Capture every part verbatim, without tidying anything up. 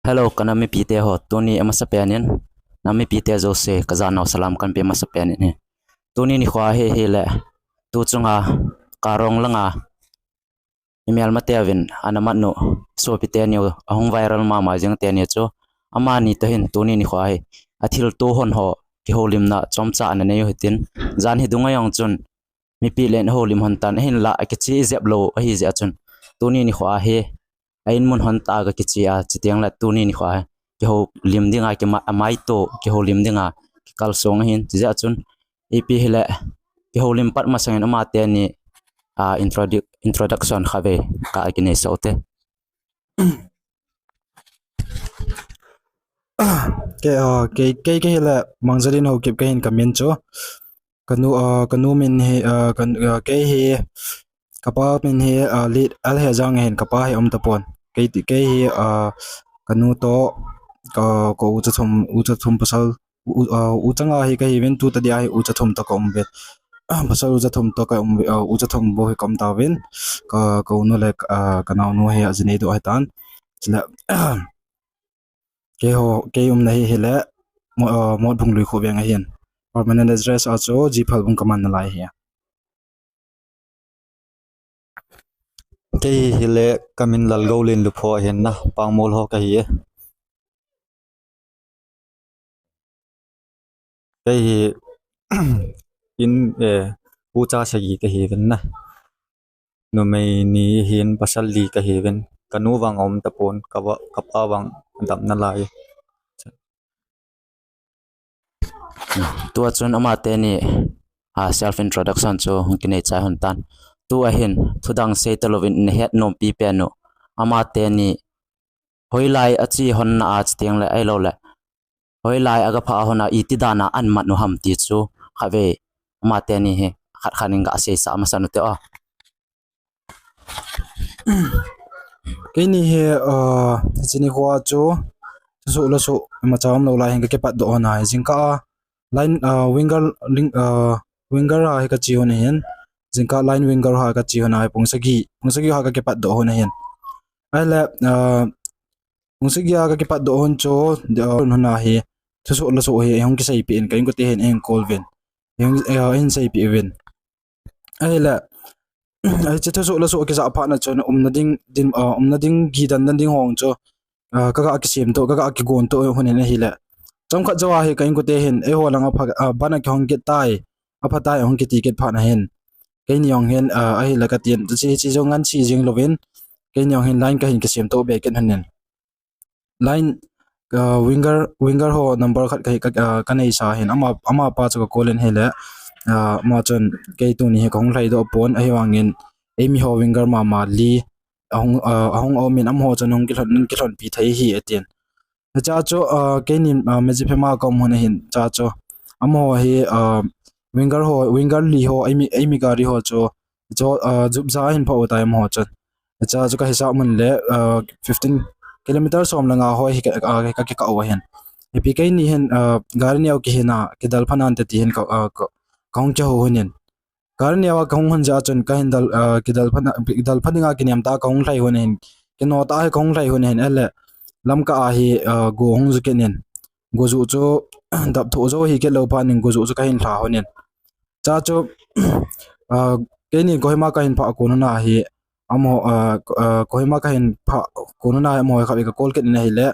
Hello, ka nam mipite ho, tuni amasapen in, nam mipite jouse, ka janau salam kahin pe masapen in ahi. Tuni nikho hi, hile, tu chunga, Karong langa, i melmateuvin, ana mat u, sopite niu, ahung viral mama jing teni chu, amani toh hin, tuni nikho hi, athilto hon ho, kihoulimna, chomcha ana nei u hitin, jan hi dunga jong chun, mipi len houlim hon tan, ahinla, akiche jep lou, ahi jeh a chun, tuni nikho hi, a in mun hon tah a kiche a, chuteng le tuni nikho a, kihoulim dinga, kima-, amaito, kihoulim dinga, kikalsong ahin, chujeh a chun, ipi hile, kihoulim pat masangin amateni, a, introdu-, introduction khatvei, ka kinei sah u te. Kei, a, kei, kei, kei hile, Mangzalin Haokip kahin kamin chu. Kanu, a, kanu min hi, a, kan, a, kei hi, kapa min hi, a, L-, L. Hejang ahin, kapa hi aum tapon. Kei ti, kei hi, a, kanu toh, ka, ka ucha thum, ucha thum pasal, u, a, ucha nga hi kahiuvin, tu tadi a hi ucha thum toh kaum uvin. Pasal ucha thum toh kaum uvin, a, ucha thum bou hi kaum tauvin. Ka, ka unu le, a, ka naonu hi ajinei doh ahitan. Chule, keiho, kei umna hi hile, Mo-, a, Motbung Luikho veng ahin. Permanent address a chu G. Phalbung kaman nalai ahi. Kei hile kamin Lalgoulen Lupho ahin na, Pangmol ho kahi e. Kei hi in, eh, ucha sagi kahiuvin na. Numei ni ahin pasal li kahiuvin. Kanu vang aum tapon, kava, kapa vang adamna lai. Tua chun amateni, a, self introduction chu hung kinei chai hon tan. Tua hin, thudang sei talouvin nahet nompi pen u. Amateni, hoilai ache hon na a chuteng le, ahilou le. Hoilai aga phah hon a iti dan a ahin mat u ham ti chu, khatvei, amateni hi, khat khat in gaseisah masan u te o. Keini hi, a, hiche nikho a chu, thusoh lasoh, imacha umlou lai hin kakipatdoh hon ahi. Jingkah a, line, a, winger, ling-, a, winger a hi kache hon ahin. Jingkah line winger a kache hon ahi, pung sagi, pung sagi a kakipatdoh hon ahin. Ahile, a, pung sagi a kakipatdoh hon chu, a, hon ahi, thusoh lasoh hi, hung kiseipeh in, ka inkote hin, hung call uvin. Hung, a, hung seipeh uvin. Ahile, hiche thusoh lasoh kijah phat na chun umna ding, din, a, umna ding, kidan na ding ho chu, a, kaga kisemtoh, kaga kigontoh hon in ahile. Chomkhat jou a hi ka inkote hin, eiho langa pha, a, ban akihong kit tai, aphatai ahung kiti kit phat na hin. Keini jong hin, a, ahile katin, hiche, hiche jong ngansi jing louvin, keini jong hin line kahin kisemtoh be kit hon in. Line, a, winger, winger ho number khat kahi, ka, a, kaneisa hin, ama, amapa chu ka call in ahile, a, ama chun kei tuni hi kahung lhaidoh pon, ahivangin, eimi ho winger mama li, ahung, a, ahung aum in amaho chun hung kilhon, kilhonpi thei ahi atin. Hichea chu, a, keini, a, Medziphema kaum hon ahin, hichea chu, amaho hi, a, winger ho, winger li ho, eimi, eimi gari ho chu, chu, a, jupja ahin phah u tai amaho chun. Hichea chu kahisah mun le, a, fifteen kilometer som le nga ho hi ka, a, kakikah u ahin. Ipi keini hin, a, gari neo kihina, kidel pha nante ti hin ka, a, ka, kahung kihou hon in. Gari neo a kahung hon jeh a chun kahin del, a, kidel pha na, kidel pha dinga kinem tah a kahung lhai hon ahin. Kino tah a hi kahung lhai hon ahin, ahile lamkah a hi, a, go hung ju kit in. Go ju chu dap thoh jou hi kit lou phat in go ju chu kahin lha hon in. Hichea chu, a, keini Kohima kahin phah kon hon a hi, amaho, a, a, Kohima kahin phah kon hon a hi amaho khatvei ka call kit in ahile,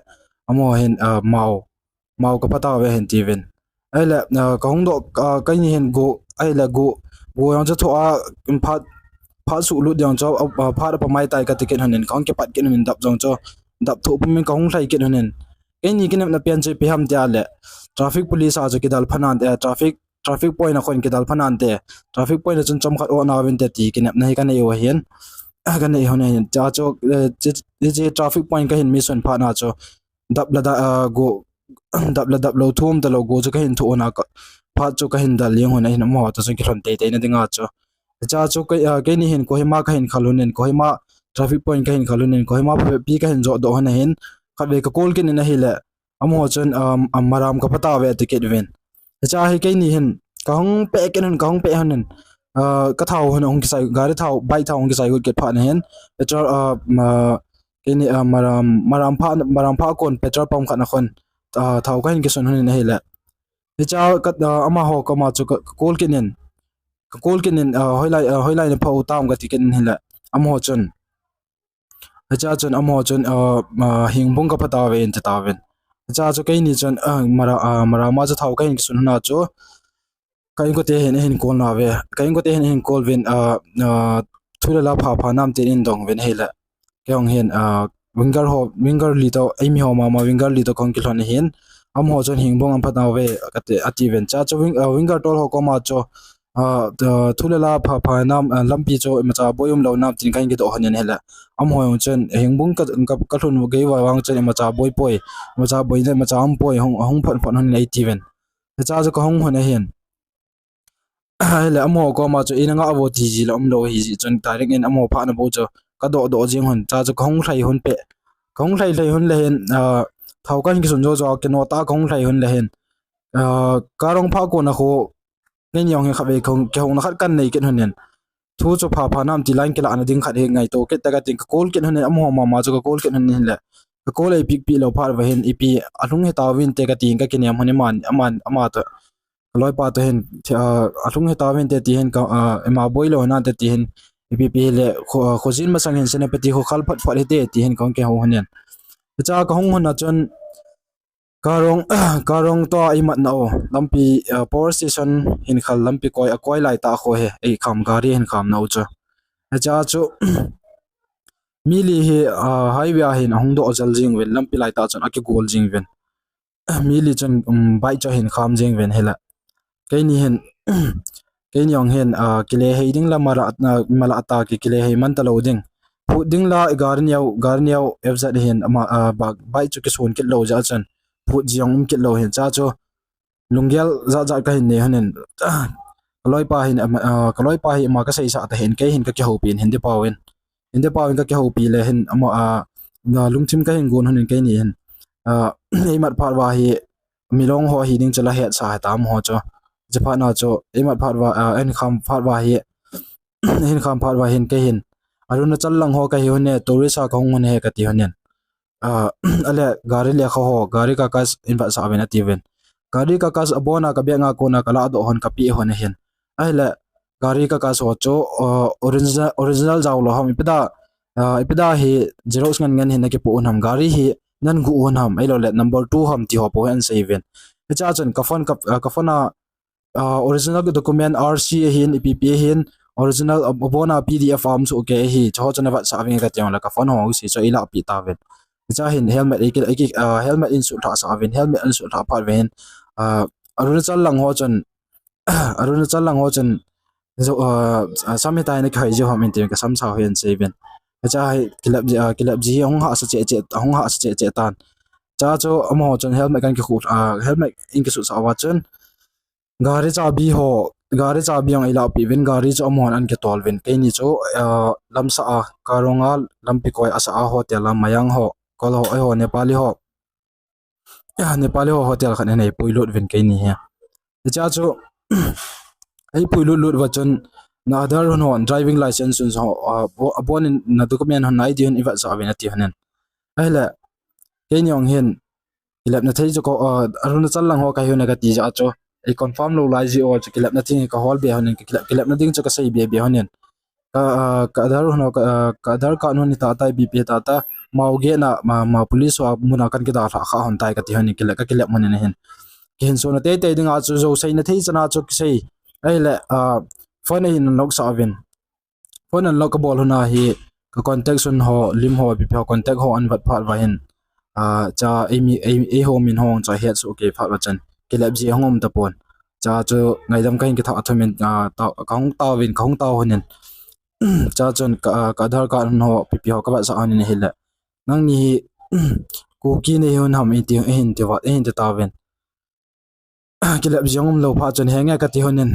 amaho hin, a, Mao, Mao kapha tauve ahin tiuvin. Ahile, a, kahung doh, a, keini hin go, ahile go, go jong chu thoh a, phat, phat suhlut jong chu, a, a, phat apha mai tai kati kit hon in, kahung kipat kit hon in dap jong chu, dap thoh pum in kahung lhai kit hon in. Keini kinepna pen chu ipi ham tia le, traffic police a chu kidel pha nante, a, traffic, traffic point a khun kidel pha nante, traffic point a chun chomkhat o nauvinte ti kinepna hi kanei u ahin, kanei hon ahin. Hichea chu, eh, hiche, hiche traffic point kahin mission phat na chu, dap le da, a, go, dap le dap lou thum talou go chu kahin thoh hon a ka, phat chu kahin del jeng hon ahin amaho toh chun kilhon teitei na dinga chu. Hichea chu kei, a, keini hin Kohima kahin khal hon in, Kohima traffic point kahin khal hon in, Kohima phapi kahin jotdoh hon ahin, khatvei ka call kit in ahile, amaho chun, um, um, Maram kapha tauve ati kit uvin. Hichea hi keini hin, kahung peh kit hon, kahung peh hon in, a, kathao hon hung kisai, gari thao, bike thao hung kisai got kit phat na hin, petrol, a, ma, Keini, ah, Maram, Maram pha, Maram pha kon petrol pump khat na khun, ah, thao kahin kisun hun in ahile. Hichea ka, ah, amaho koma chu ka, ka call kit in. Ka call kit in, ah, hoilai, ah, hoilai na pha u tam kati kit in ahile. Amaho chun. Hichea chun amaho chun, ah, ah, Hengbung ka pha tauve in ti tauvin. Hichea chu keini chun, ah, Mara, ah, Maram a chu thao kahin kisun hun a chu. Ka inkote hin ahin call nauve. Ka inkote hin ahin call uvin, ah, ah, thu le la pha pha nam tin eidong uvin ahile. Kei jong hin, ah, winger ho, winger li toh, eimi ho mama winger li toh kahung kilhon ahin. Amaho chun Hengbung a pha nauve, kati, ati uvin. Hichea chu wing-, ah, winger tol ho koma chu, ah, ah, thu le la pha pha nam, ah, lampi chu imacha boi umlou nam tin kahin kidoh hun in ahile. Amaho jong chun Hengbung ka, ka, ka lhun gei uva vang chun imacha boi poi, imacha boi na, imacha um poi, hung, hung phot phot hun in eiti uvin. Hichea chu kahung hun ahin. Ahile amaho koma chu ina nga avo ti ji la umlou ahi jeh chun direct in amaho phat na bou chu ka doh doh jing hun. Hichea chu kahung lhai hun peh. Kahung lhai lhai hun le hin, ah, thao kahin kisun jou jou a kino tah kahung lhai hun le hin. Ah, Karong pha kon a khu, keini jong hi khatvei kahung, kihouna khat kahin nei kit hun in. Thu chu pha pha nam ti line kilah na ding khat hi ngaito kit ta katin ka call kit hun in, amaho mama chu ka call kit hun in ahile. Ka call ei pick pi lou phat uva hin, ipi alhung hitauvinte katin ka kinem hun in aman, aman, ama toh. Ka loipa toh hin, thi-, ah, alhung hitauvinte ti hin ka, ah, ima boi lou nante ti hin, ipi pi hile, kho, ah, khojin masang hin Senapati kho khal phot phot hite ti hin kahung kihou hun in. Hichea kahung hun a chun, Karong, Karong toh a imatna u, lampi, ah, power station hin khal lampi koi, akoi lai tah kho hi, eikham gari hin khamna u chu. Hichea chu, mi li hi, ah, highway a hin ahung doh jel jing uvin, lampi lai tah chun akigol jing uvin. Mi li chun, um, bike chu ahin kham jing uvin ahile. Keini hin, keini jong hin, ah, kile hei ding la mala, ah, mala ta ki kile hei man talou ding. Phut ding la gari neo, gari neo F Z hin ama, ah, ba-, bike chu kisun kit lou jeh chun. Phut ji jong um kit lou hin hichea chu. Lunggel jat jat kahin nei hun in. Ka loipa hin, ah, ka loipa hi ama ka seisah ta hin kei hin ka kihoupi in Hindi pao in. Hindi pao in ka kihoupi le hin ama, ah, na lungthim kahin gon hun in keini hin. Ah, eimat phat uva hi Milong ho hi ding chu la hetsa hita amaho chu. Hiche phat na chu eimat phat uva, ah, eihin kham phat uva hi, eihin kham phat uva hin kei hin, Arunachal lang ho kahi hun e, tourist a kahung hun e kati hun in. Ah, ale gari lekha ho, gari kakas in vetsah uvin ati uvin. Gari kakas abon a ka bag a kona ka ladoh hun ka pe hun ahin. Ahile gari kakas ho chu, ah, original, original jao lou ham, ipi dia, ah, ipi dia hi xerox ngen ngen hin nakipoh un ham, gari hi nan guh un ham, ahilou le number two ham ti ho po hi ahin sei uvin. Hichea chun ka phone ka, ah, ka phone a, ah, original document R C ahin, ipi pi ahin, original, ah, abon a P D F a um soh kei ahi, chuho chu na vetsah uvin kati jongle ka phone ho jouse chu eilahpeh tauvin. Hichea hin helmet eiki, eiki, ah, helmet in sutlhah sah uvin, helmet in sutlhah phat uva hin, ah, Arunachal lang ho chun, Arunachal lang ho chun, jo, ah, sam hitia hi nakihoi jiu ham in tin ka sam sao hi ahin sei uvin. Hichea hi kilep ji, ah, kilep ji hi ahung hahsa cheh cheh, ahung hahsa cheh cheh tan. Hichea chu amaho chun helmet kahin kikhu, ah, helmet in kisutsah uva chun, gari chabi ho, gari chabi jong eilahpeh uvin, gari chu amahon ahin kitol uvin. Keini chu, ah, lamsah a, Karong a lampi koi a sah a hotel a Mayang ho, kol ho, eiho Nepali ho, ah, Nepali ho hotel khat hin eipuilut uvin keini hi. Hichea chu, eipuilut lut uva chun, na Aadhaar hun ho, driving license hun ho, ah, abo-, abon in na document hun, na I D hun ivetsah uvin ati hun in. Ahile, keini jong hin, kilepna thei chu ko, ah, Arunachal lang ho kahi un e kati jeh a chu, ei confirm lou lai jeh a chu kilepna thei kahol be hun in, kilep, kilepna ding chu kasei be be hun in. Ka, ah, ka Aadhaar hun ho, ka, ah, ka Aadhaar card hun hi tata, B P tata, mao gate na, ma, ma police ho a mun a kahin kidalhah kha hun tai kati hun in, kile, kakilep hun in ahin. Kihinsona teitei ding a chu, jou seina thei chan a chu kisei. Ahile, ah, phone ahin unlock sah uvin. Phone unlock kabol hun a hi, ka contact hun ho, lim ho, B P ho, contact ho ahin vet phat uva hin. Ah, cha, eimi, ei, eiho min ho chu ahet soh kei phat uva chun, kilep ji ahung um tapon. Cha chu ngaidam kahin kithah thum in, ah, tao, kahung tao uvin, kahung tao hun in. Cha chun ka, ah, ka Aadhaar card hun ho, P P ho kavetsah hun in ahile. Nangni hi, Kuki nahi un ham iti, ahin ti uva, ahin ti tauvin. Kilep ji ahung um lou phat chun henge kati hun in.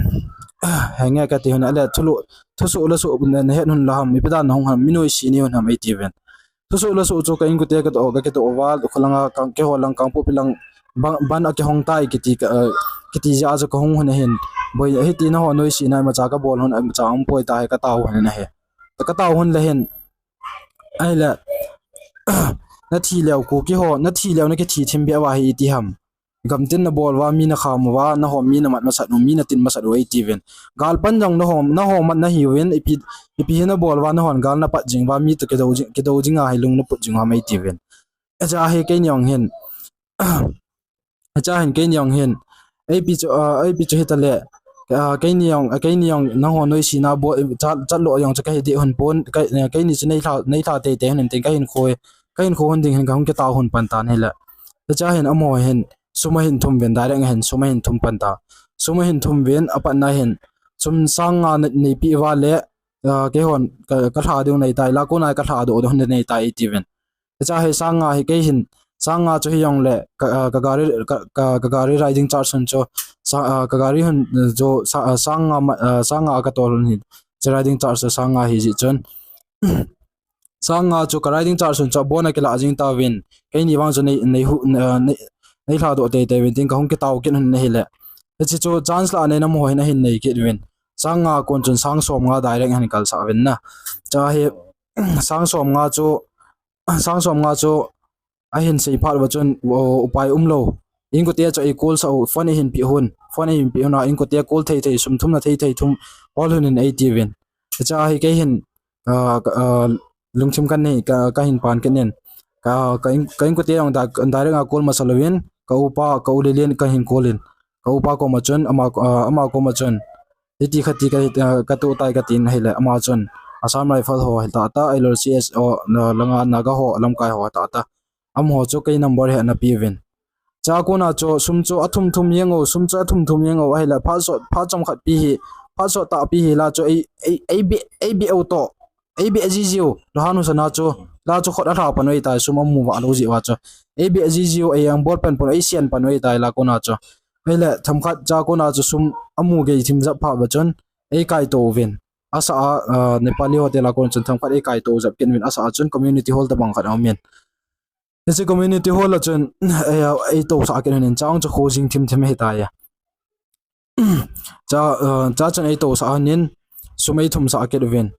Henge kati hun in, ale thusoh, thusoh le soh na, nahet hun la ham, ipi dan nahung ham, mi noise nahi un ham eiti uvin. Thusoh le soh chu ka inkote kadoh, kakidoh uva, kholanga, kang, keiho lang, Kangpokpi lang, ban, ban akihong tai kiti ka, ah, kiti jeh a chu kahung hun ahin. Boi, hiti naho noise na imacha kabol hun, imacha umpoi tahi katao hun in ahi. Katao hun le hin, ahile, nathi leu Kuki ho, nathi leu nakithi thim beh uva hi iti ham. Gamtin nabol uva, mi nakham uva, nahom mi namat masat u, mi natin masat u eitiuvin. Galpan jong nahom, nahom mat nahiuvin, ipi, ipi hi nabol uva, nahon gal napat jing uva, mi toh kidou jing, kidou jing a hi lung naput jing u ham eitiuvin. Hichea hi keini jong hin, hichea hin keini jong hin, ipi chu, ah, ipi chu hitale, ah, keini jong, ah, keini jong nangho noisena bol, chat, chat lo jong chu kahi deh hon pon, ka, eh, keini chu neilha, neilha teitei hon in tin kahinkho, kahinkho hon ding hin kahung kitao hon pan tan hile. Hichea hin amaho hin sum ahin thum uvin, direct ahin sum ahin thum pan ta. Sum ahin thum uvin, apatna hin sum sang nga nei, neipeh uva le, ah, keihon ka, kalha diu neitai, la kona kalha doh diu neitai eitiuvin. Hichea hi sang nga hi kei hin, sang nga chu hijongle ka, ah, ka gari, ka, ka, ka gari riding charge hon chu, sa, ah, ka gari hon chu sa, ah, sang nga ma, ah, sang nga katol hon hi, chu riding charge chu sang nga hijeh chun. Sang nga chu ka riding charge hon chu abon a kilah jing tauvin. Keini vang chu nei, nei hu, ah, nei, neilha doh teitei uvin tin kahung kitao kit hon ahile. Hiche chu chance lah a neina amaho hin ahin nei kit uvin. Sang nga kon chun sang som nga direct ahin kalsah uvin na. Hichea hi, sang som nga chu, sang som nga chu ahin sei phat uva chun, u-, upai umlou. Inkote chu ei call sah u, phone eihin peh hon, phone eihin peh hon a, inkote call thei thei, sum thumna thei thei thum, hol hon in eitiuvin. Hichea hi kei hin, ah, ka, ah, lungthim kanei, ka, kahin pan kit in. Ka, ka in, ka inkote jong da, direct a call masa louvin, ka upa, ka u Lelen kahin call in. Ka upa koma chun, ama, ah, ama koma chun, hiti khati ka, ah, katoh tai katin ahile, ama chun Assam Rifle ho hitah tah, ahilou C S O, na, langa Naga ho, lamkai ho hitah tah. Amaho chu kei number hi ana peuvin. Chua kona chu sum chu athum thum jeng u, sum chu athum thum jeng u, ahile phat sot, phat chomkhat pi hi, phat sot tah pi hi la chu ei, ei, ei beh, ei beh u toh, ei beh jijiu, lahan husana chu, la chu khut alha pan u ahitai, sum amu vah lou jeh uva chu. Ei beh jijiu, ei angbol pan pon, ei sen pan u ahitai la kona chu. Ahile themkhat chua kona chu sum amu gei thim jep phat uva chun, ei kaito uvin. Asah a, ah, Nepali hotel a kon chun themkhat ei kaito jep kit uvin, asah a chun community hall tobang khat aumin. Hiche community hall a chun, eh, ei tousah kit un in, chua chu khojing thim thim ahitai. Chua, ah, chua chun ei tousah un in, sum ei thumsah kit uvin.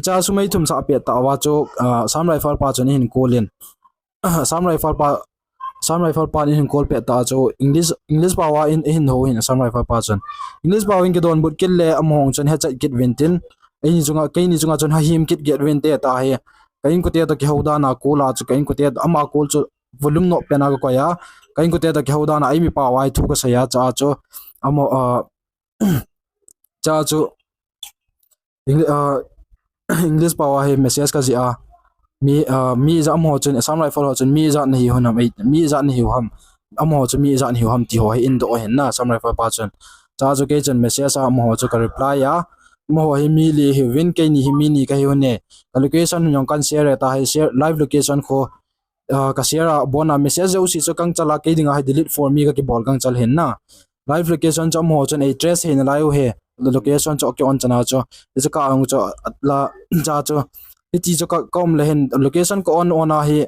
Chua sum ei thumsah pet tah uva chu, ah, Assam Rifle pa chun eihin call in. Assam Rifle pa, Assam Rifle pan eihin call pet tah chu English, English paova in, eihin hou in Assam Rifle pa chun. English paova in kidonbut kit le amaho chun hechat kit uvin tin. Eini chunga, keini chunga chun hahem kit kit uvin te ati hi. Ka inkote toh kihou dan a call a chu, ka inkote toh ama call chu volume noh pen a kakoi a. Ka inkote toh kihou dan a eimi paova hi thu kasei a, chua chu. Amaho, ah, chua chu English, ah, English paova hi message kajih a. Mi, ah, mi ijat amaho chun, Assam Rifle ho chun mi ijat nahiu ham, ei, mi ijat nahiu ham. Amaho chu mi ijat nahiu ham ti ho hi eidoh ahin na, Assam Rifle pa chun. Chua chu kei chun message a amaho chu ka reply a. Amaho hi mi li ahiuvin, keini hi mi ni kahiu ne. Ka location jong kan share e, tua hi share, live location khu, ah, ka share a, abon a message jouse chu gangchal a, kei dinga hi delete for me kakibol gangchal ahin na. Live location chu amaho chun ei trace hih nalai u ahi. Location chu ki on chan a chu. Hichu ka ang chu la cha chu. Hiti chu ka, ka um le hin location ka on on a hi,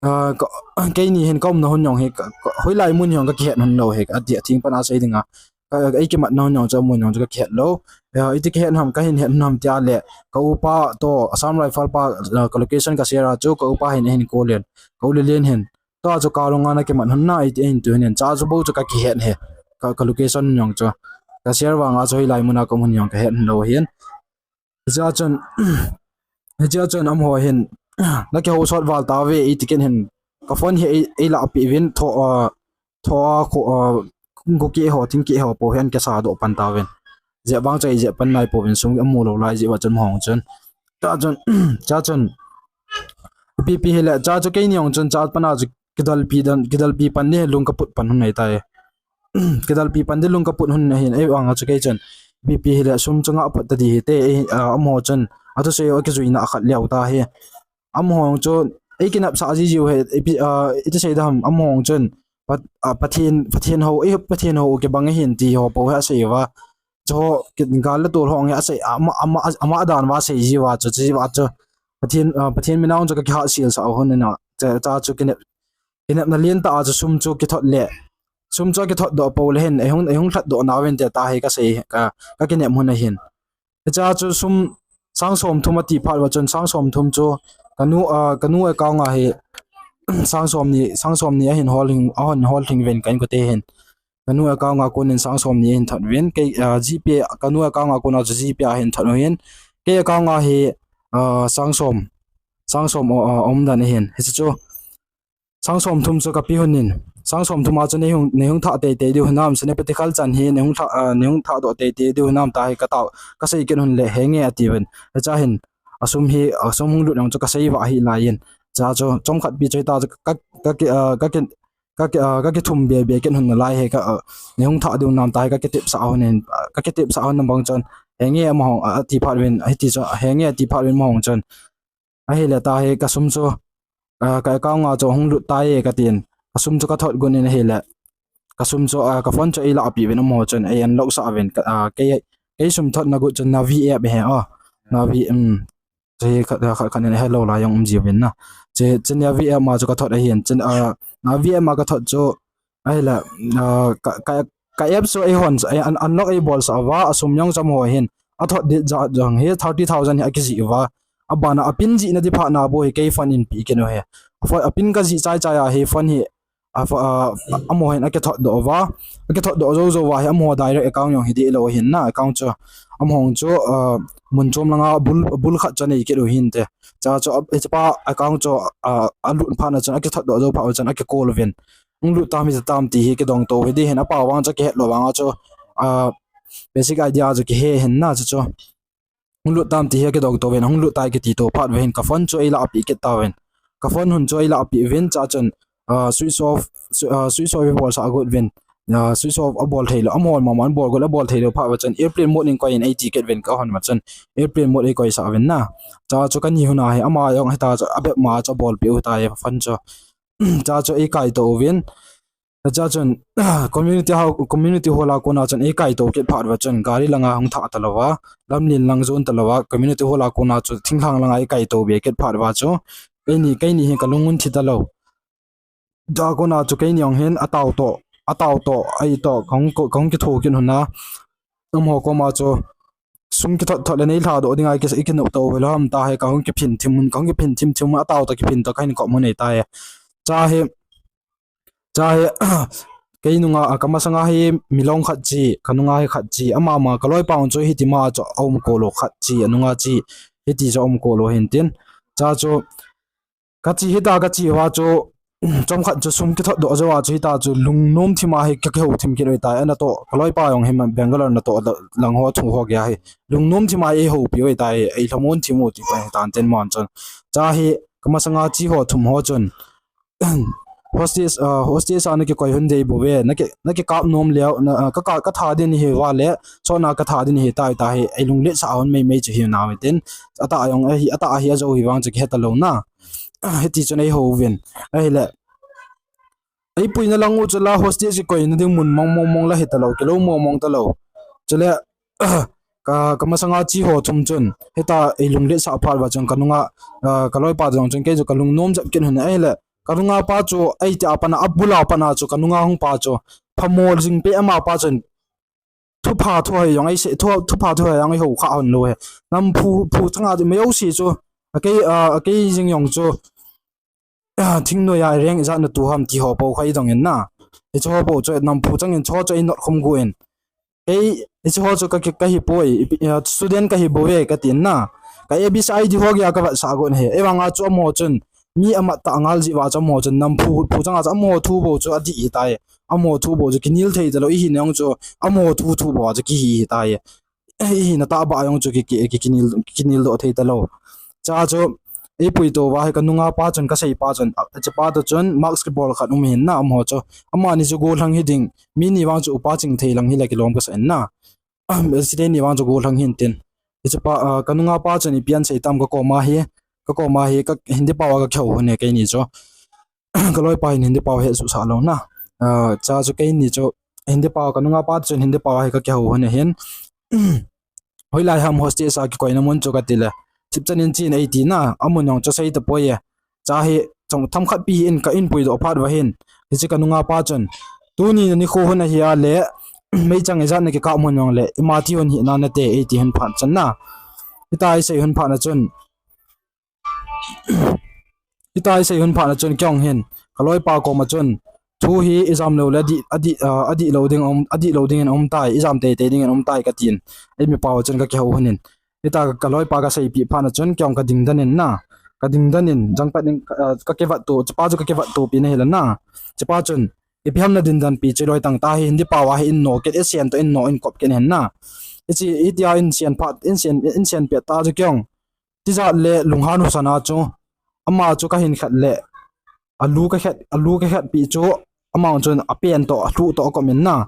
ah, ka, keini hin ka umna hun jong hi, ka, ka, hoilai mun jong kakihet hon lou ahi, ati a thing pan a sei dinga. Ka, ka, ei kimatna hun jong chu, mun jong chu kakihet lou. Ah, iti kihet ham, kahin het ham tia le. Ka upa toh, Assam Rifle pa, ah, ka location ka share a chu, ka upa hin, hin call in. Ka u Lelen hin. Tua chu ka lunga na kimat hon na iti hin tu hin, cha chu bou chu kakihet ahi. Ka, ka location jong chu. Ka share vanga chu hoilai mun a ka um jong kahet lou ahin. Hichea chun, hichea chun amaho hin, na kihou sot val tauve iti ken hin. Ka phone hi ei, ei lahpeh uvin tho, ah, tho a kho, ah, kho keh ho, thing keh ho po hin kisa doh pan tauvin. Jeh vang chu ei jeh pan nai pouvin sum amu lou lai jeh uva chun amaho chun. Cha chun, cha chun. Ipi pi hile, cha chu keini jong chun, cha pan a chu kidalpi dan, kidalpi pan ding lung kaput pan hon ahitai. Kidalpi pan ding lung kaput hon ahin, ei vang a chu kei chun. Ipi pi hile, sum chu ngah phot ta ding hite, ei, ah, amaho chun. Athusei u akijuina khat leu ta hi. Amaho chu, ei kinepsah jiu hi, ipi, ah, iti sei dam, amaho chun. Pat-, ah, Pathen, Pathen hou, ei Pathen hou kibang ahin ti ho po hi asei uva. Chu ho, ki, gal le tol ho nge asei, ama, ama, ama dan uva asei jiu a chu, chu jiu a chu. Pathen, ah, Pathen min a chu kakihahsel sah u hon ina. Cha, cha chu kinep, kinepna lentah a chu sum chu kithot le. Sum chu kithot doh pou le hin, ei hung, ei hung lhat doh nauvin te tua hi kasei, ka, ka kinep hon ahin. Hichea chu sum sang som thum ati phat uva chun sang som thum chu Kanu, ah, kanu account a hi sang som ni, sang som ni ahin hol hing, ahin hol hing uvin ka inkote hin. Kanu account a konin sang som ni ahin thot uvin. Kei, ah, GPay, kanu account a kona chu GPay ahin thot uvin. Kei account a hi, ah, sang som, sang som, ah, um dan ahin. Hichu sang som thum chu ka pe uvin. Sang som thum a chu nei hung, nei hung thah teitei diu hinam, Senapati Khalchang hi nei hung thah, ah, nei hung thah doh teitei diu hinam tia hi ka tao, ka sei kit uvin le henge ati uvin. Hicha hin, asum hi, asum hung lut nung chu ka sei vah hi lai in. Cha chu, chomkhat pi chu hita chu ka, ka, ka, ah, ka, ka, ka, ah, ka kithum be be kit uvin nalai hi ka, ah, nei hung thah diu hinam tia hi ka kitepsa uvin, ah, ka kitepsa uvin nabang chun. Henge amahon, ah, ati phat uvin, hiti chu, henge ati phat uvin amahon chun. Ahile tia hi ka sum chu, ah, ka account a chu hung lut tai e ka tin. Ka sum chu ka thot got in ahile. Ka sum chu, ah, ka phone chu ei lahpeh uvin amaho chun ei unlock sah uvin. Ka, ah, kei, kei sum thotna got chu Navi app hi, oh. Navi, um, chu hi khat, khat, khat in hello lai jong um ji uvin na. Chu, chu Navi app ma chu ka thot ahin. Chu, ah, Navi app ma ka thot chu, ahile, ah, ka, ka, ka app chu eihon, ei un-, unlock ei bolsah uva, asum jong chu amaho hin. Athot dit jat jong hi thirty thousand hi akijih uva. Abana a pin jihna di phatna bou hi kei phone in pe kit u hi. A pho-, a pin kajih chai chai a hi phone hi, a pho-, ah, amaho hin akithot doh uva. Akithot doh jou jou uva hi amaho direct account jong hi deh lou ahin na, account chu. Amaho chu, ah, mun chom langa bul, bul khat chu anei kit u hinte. Cha chu, ah, hichepa account chu, ah, alut phatna chun akithot doh jou phat u chun aki call uvin. Hung lut tam hita tam ti hi kidong to hi ding hin, apa vang chu kihet lou vang a chu, ah, basic idea chu kihe hin na chu chu. Hung lut tam ti hi kidong to uvin, hung lut tai kiti to phat uvin, ka phone chu ei lahpeh kit tauvin. Ka phone hun chu ei lahpeh uvin, cha chun, ah, switch off, swi-, ah, switch off ei bolsah got uvin. Ah, switch off abol thei lou, amahon mama abol got, abol thei lou phat uva chun airplane mode in koi in ei ti kit uvin ka hon ma chun. Airplane mode ei koisah uvin na. Cha chu kani hun a hi, ama jong hita chu, abep ma chu abolpeh u tai phone chu. Cha chu ei kaito uvin. Cha chun, community hall, community hall a kona chun ei kaito kit phat uva chun, gari langa hung thah talou va, lamlen lang jon talou va, community hall a kona chu thinglhang langa ei kaito be kit phat uva chu, keini, keini hi ka lung un thi talou. Cha kona chu keini jong hin atao to, atao to, ei to, kahung ko-, kahung kitho kit un a. Amaho koma chu, sum kithot thot le nei lhadoh dinga i ki, i kinop to uve lou ham tia hi kahung kiphin thim un, kahung kiphin thim thim un, atao to kiphin to kahin kop un ahitai. Cha hi, cha hi, kei nunga, ah, ka masanga hi milong khat chi, ka nunga hi khat chi, ama ma ka loipa un chu hiti ma chu aum kol u khat chi, anunga chi, hiti chu aum kol u hin tin. Cha chu, kachi hita kachi uva chu, chomkhat chu sum kithot doh jou a chu hita chu lungnom thim a hi ka kihou thim kit u ahitai, ana toh, ka loipa jong hi Bangalore natoh lang ho thu ho gei a hi. Lungnom thim a hi ei houpi u ahitai, ei lhamon thim u ti pa hi tan ten mon chun. Cha hi, ka masanga chi ho thum ho chun. Hostage, ah, hostage a na kikoi hun dei bou ve, na ki, na kikap nom leu, na, ah, ka, ka, ka tha ding hi uva le, chona ka tha ding hi tai tia hi, ei lungletsah hun mei mei chu hi nau tin. Atah jong, ahi, atah ahi ajou hi vang chu kihe talou na. Hiti chun ei hou uvin. Ahile. Ei puina lang u chu la hostage kikoina ding mun mong mong mong la hi talou, kilou mong mong talou. Chule, ka, ka masanga chi ho thum chun, hita ei lungletsah phat uva chun ka nunga, ah, ka loipa jong chun kei chu ka lungnom jep kit un ahile. Ka nunga pa chu, ei ti a pat a, abul a pat a chu, ka nunga hung pa chu, phamol jing pe ama pa chun, thupha thu hoi jong, ei sei, thu, thupha thu hoi jong, ei hou kha hon lou he. Namphu, phu changa chu, mei o si chu, a kei, ah, a kei jing jong chu, ah, thingnoi a reng ijat na tu ham ti ho po kha i dong in na. Hiche ho po chu, namphu chang in chu, chu ei not khum gu in. Ei, hiche ho chu ka, ka, ka hi poi, i, ah, student ka hi bou ve ka tin na. Ka A B C I D ho gei a ka vetsah gon he. Ei vang a chu amaho chun, mi amat tah ngal jeh uva chu amaho chun, namphu, phu changa chu amaho thu bou chu adih hi tai. Amaho thu bou chu kinel thei talou, i hina jong chu, amaho thu thu bou chu kihi hi tai. I hina tah ba jong chu ki, ki, ki, kinel, kinel doh thei talou. Cha chu, ei pui to uva hi ka nunga pa chun, ka sei pa chun, a, hiche pa to chun, mask kibol khat um hin na amaho chu. Amani chu gollhang hi ding, mi ni vang chu upa ching thei lang hi le kilom ka sa in na. Accident ni vang chu gollhang hin tin. Hiche pa, ah, ka nunga pa chun ipi asei tam ka koma hi, ka koma hi, ka Hindi pao a ka kihou hon e keini chu. Ka loipa hin Hindi pao he suhsah lou na. Ah, cha chu keini chu Hindi pao, ka nunga pa chun Hindi pao a hi ka kihou hon e hin. Hoilai ham hostage a kikoina mun chu ka ti le. Thipchan in chin ei ti na, amun jong chu sei tapoi e. Cha hi, chang themkhat pi hi in ka in pui doh phat uva hin. Hiche ka nunga pa chun. Tuni na nikho hun ahi a le, meichang ijat na kikap mun jong le, ima ti hun hi na nate, ei ti hun phat chan na. Hita ei sei hun phat na chun. Hitia isei hun phat na chun kei jong hin, ka loipa koma chun, thu hi ijam lou le adih, adih, ah, adih lou ding um, adih lou dingin um tai, ijam teitei dingin um tai katin. Eimi pau chun kakihou hun in. Hitia ka loipa kaseipeh phat na chun kei jong kading den in na. Kading den in, jangpat in, ah, kakivat to, chupa chu kakivat to pi na hile na. Chupa chun, ipi ham nadin den pi chu loi tang ta hi, Hindi pau a hi in no kit, isen to in no in kop kit hin na. Hichi, hitia in sen phat, in sen, in sen pet ta chu kei jong. Tijat le lunghan husa na chu, ama chu kahin khat le, alu kakhat, alu kakhat pi chu, ama chun apen to, alu to akom in na.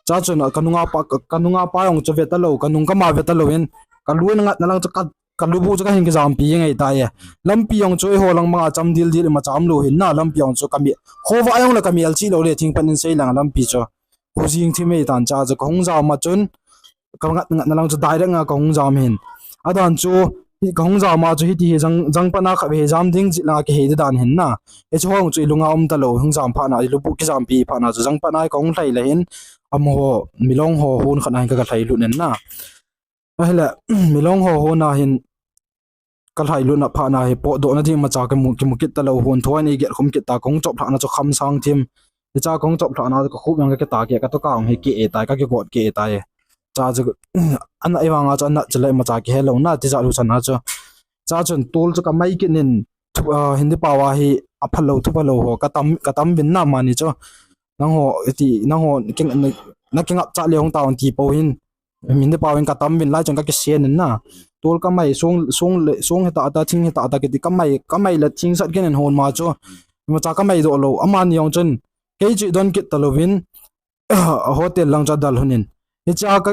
Chuchun kanunga pa, kanunga pa jong chu ve talou, kanung kama ve talou in, kalu in ngat na lang chu ka, kalu bu chu kahin kijam pi ngai tai. Lampi jong chu eiho lang banga cham dildil ima cham lou hin na, lampi jong chu kami, khovah jong le kamel chi lou le thing pan in sei lang lampi chu. Khojing thim ei tan cha chu kahung jam a chun, ka ngat, ngat na lang chu direct nga kahung jam hin. Adan chu, hi kahung jam a chu hiti hi jang, jangpat na khat ve jam ding jeh la kihei dan hin na. Hichu hung chu ilunga um talou, hung jam phat na, ilu bu kijam pi phat na chu jangpat na kahung lhai le hin. Amaho, milong ho, hon khat na hin ka, kalhai lut nen na. Ahile, milong ho, hon a hin, kalhai lut na phat na hi potdoh na ding imacha kimu, kimu kit talou, hon thon eiget khum kit ta, kahung chop lhah na chu kham sang thim. Hicha kahung chop lhah na chu kakhup jong kakita keh, katoh kahung hi keh e tai, kakigot keh e tai. Cha chu, ana ivang a chu ana chu le imacha kihe lou na, tijat husa na chu. Chuchun tol chu kamai kit in, thu, ah, Hindi pau a hi aphalou, thuphalou ho, katam, katam vin na mani chu. Nangho, iti, nangho, king, na, nakingap cha le hung taon ti pou hin. Hindi pau in katam vin lai chun kakisen in na. Tol kamai song, song le, song hita ta, thing hita ta kiti kamai, kamai le thing sat kit in hon ma chu. Imacha kamai doh lou, amani jong chun. Kei chu idon kit talou vin, hotel lang chu adal hun in. Hicha ka,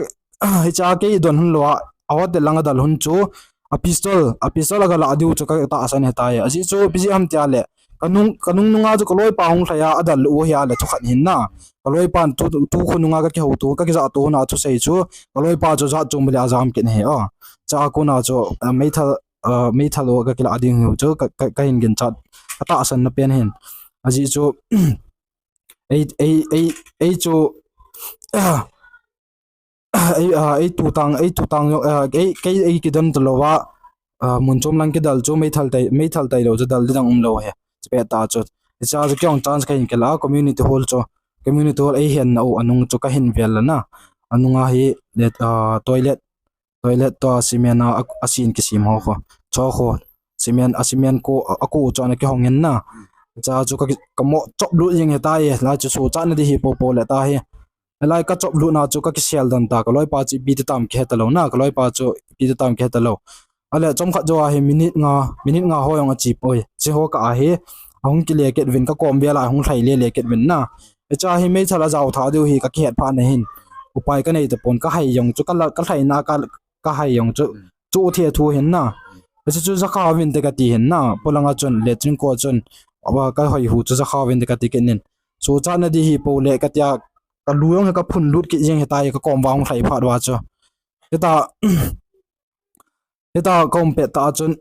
hicha kei idon hun lou a, hotel lang adal hun chu. A pistol, a pistol aga la diu chu katahsan ahitai. Ajeh chu ipi jeh ham tia le. Kanung, kanung nunga chu kaloipa hung lhai a, adal u hi a le thukhat hin na. Kaloipan tu, tu, tu khu nunga kakihou tu, kakijah tu na thusei chu. Kaloipa chu jat chom le ajam kit hi o. Cha kona chu, ah, meithal, ah, meithal u kakila ding u chu, ka, ka, kahin ginchat. Katahsan na pen hin. Ajeh chu, ei, ei, ei, ei chu, ah, ei, ah, ei tutang, ei tutang, ah, ei, kei, ei kidon talou a, ah, mun chom lang kidal chu meithal tai, meithal tailou chu dal ding dang umlou hi. Chupet ta chu. Hicha chu kei jong chance kahin kila, community hall chu. Community hall eihen na u anung chu kahin vel la na. Anunga hi, ah, toilet, toilet to cement a, a, asin kisem ho kho. Cho kho. Cement, a cement ko, a, ako chu ana kihong in na. Cha chu ka, kamo chop lut jeng hitai, lai chu sochat na di hi popo le ta hi. Lai kachop lut na chu kakisel dan ta, kaloipa chu ipi ti tam kihe talou na, kaloipa chu ipi ti tam kihe talou. Ale chomkhat jou a hi minute nga, minute nga ho jong ache poi. Hiche ho kah a hi, ahung kile kit vin kakom vel a hung lhai lele kit vin na. Hicha hi meithal ajao tha diu hi kakihet phat na hin. Upai kanei tapon kahai jong chu kala, kalhai na ka, kahai jong chu. Chu the thu hin na. Hiche chu jakha vin te kati hin na. Polanga chun, latrine ko chun. Awa kahoi hu chu jakha vin te kati kit in. Sochat na di hi po le katia, kalu jong hi kaphun lut kit jeng hitai kakom va hung lhai phat uva chu. Hita, hita kaum pet ta chun,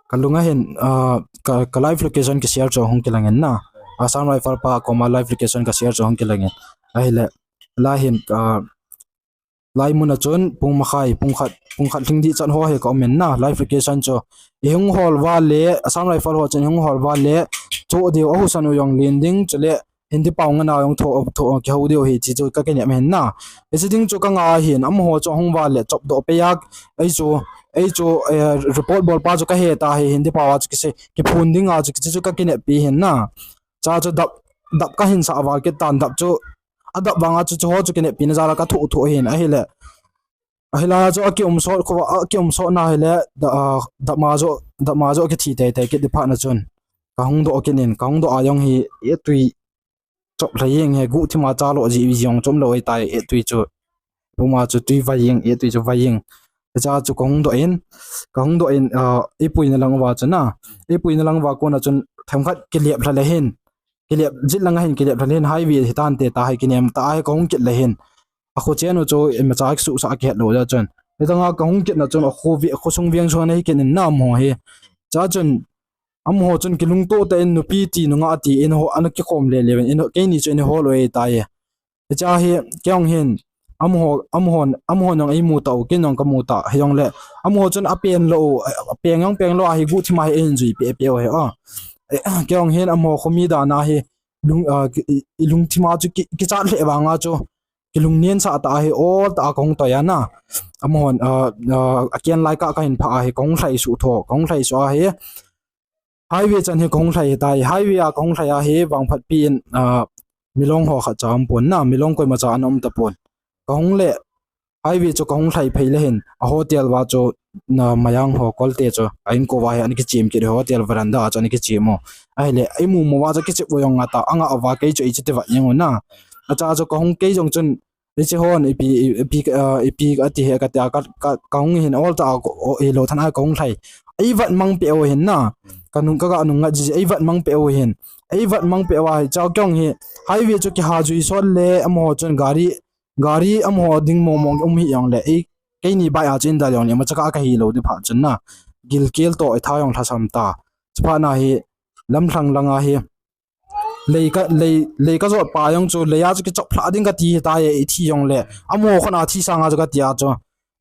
kalunga hin, ah, ka, ka live location kishare chu hung kilang in na. Assam Rifle pa koma live location kashare chu hung kilang in. Ahile, lai hin, ah, lai mun a chun pung makhai, pung khat, pung khat lhing dih chan ho hi kaum in na. Live location chu. Ihung hol uva le, Assam Rifle ho chun ihung hol uva le, chu diu ahusa u jong len ding, chule, Hindi pau ngana jong tho, tho, kihou diu hi, hiche chu kakinep hin na. Hiche ding chu kanga hin, amaho chu ahung uva le chop doh pei a, ei chu, ei chu, eh, report bol pa chu kahe ta hi, Hindi pau a chu kisei, kiphun ding a chu, hiche chu kakinep pi hin na. Cha chu dap, dap kahin sah val kit tan dap chu, adap vang a chu, chu ho chu kinep pi na jal a kathoh thoh hin, ahile. Ahilai a chu akium sot kho, akium sot na hile, da, ah, dap ma jo, dap ma jo kithi tei tei kit di phat na chun. Kahung doh kit in, kahung doh a jong hi, e tui, chop lha jeng hi, guh thim a cha lo ji, ji jong chom lo ei tai, e tui chu. Puma chu tui vai jeng, e tui chu vai jeng. Hicha chu kahung doh in, kahung doh in, ah, eipuina lang uva chu na. Eipuina lang uva kona chun themkhat kilep lha le hin. Kilep, jit langa hin kilep lha le hin, highway hi tante ta hi kinem ta hi kahung kit le hin. Akho chen u chu imacha kisuhsah kihet lou ja chun. Hitanga kahung kit na chun akho vi, akho sung veng sung ana hi kit in na amaho hi. Cha chun, amaho chun kilungto tah in nupi ti nunga ti in ho ana kikhom le le in, in ho, keini chu in hol u ei tai. Hicha hi, kei jong hin, Amaho, amaho, amaho jong eimu tau, kei jong kamu ta, hijongle, amaho chun apen lou, apen jong pen lou, ahi guhthim a hi eihin jui peh peh u hi, a. Kei jong hin amaho khomi dan a hi, lung, a, ki, i, i lungthim a chu ki, kichat lheh vang a chu, kilungnen sah tah a hi, ol tah a kahung toi a na. Amahon, a, a, akian lai kah kahin phah a hi, kahung lhai suh tho, kahung lhai suh a hi. Highway chan hi kahung lhai tai, highway a kahung lhai a hi, vangphat pi in, a, milong ho khat cha um pon na, milong koima cha ana um tapon. Kahung le, highway chu kahung lhai phei le hin, a hotel va chu, na Mayang ho kolte chu, a inko va hi ana kichem kit, hotel veranda a chu ana kichem u. Ahile, eimu mu va chu kichep u jong anga ta, anga va kei chu ichi ti vat jeng u na. Acha chu kahung kei jong chun, Hiche hon, ipi, ipi, ah, ipi ati hi kati a, ka, ka, kahung hin ol tah a, o, hilou than a kahung lhai. Eivat mang peh u hin na. Kanung, kaga nung ngat ji, eivat mang peh u hin. Eivat mang peh u ahi, chao kei jong hi, highway chu kiha jui sot le, amaho chun gari, gari amaho ding mong mong um hi jongle, ei, keini bike a chu eidal jongle, imacha kah a kahilou di phat chun na. Gilkel toh, itha jong lhasam ta. Chuphat na hi, lamlhang lang a hi, Lei ka, lei, lei kajot pa jong chu, lei a chu kichop lhah ding kati hitai, ithi jongle. Amaho khut a thi sanga chu kati a chu.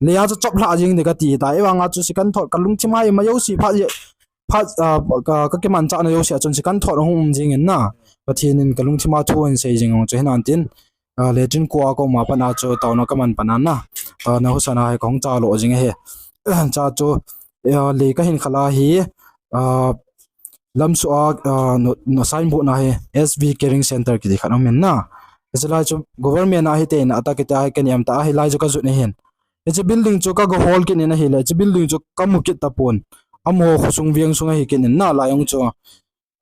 Lei a chu chop lhah jeng ding kati hitai. Ahivanga chu second thought kalungthim a ima jouse phat, phat, ah, ka, kakimanchahna jouse a chun second thought ahung um jeng in na. Pathen in kalungthim a thu ahin sei jeng jong chu hinantin. Ah, latrine ko a kaum a pat a chu taona kaman pan a na. Taona husa na hi kahung cha lo jeng ahi. Cha chu, ah, lei kahin khal a hi, ah, Lamsuh a, ah, no, no signboard na hi S V Caring Center kiti khat um in na. Hiche lai chu government a hite na ata kiti a hi kani am ta a hilai chu kajut na hin. Hiche building chu kaga hol kit in ahile, hiche building chu kamu kit tapon. Amaho khosung veng sung ahi kit in na lai jong chu.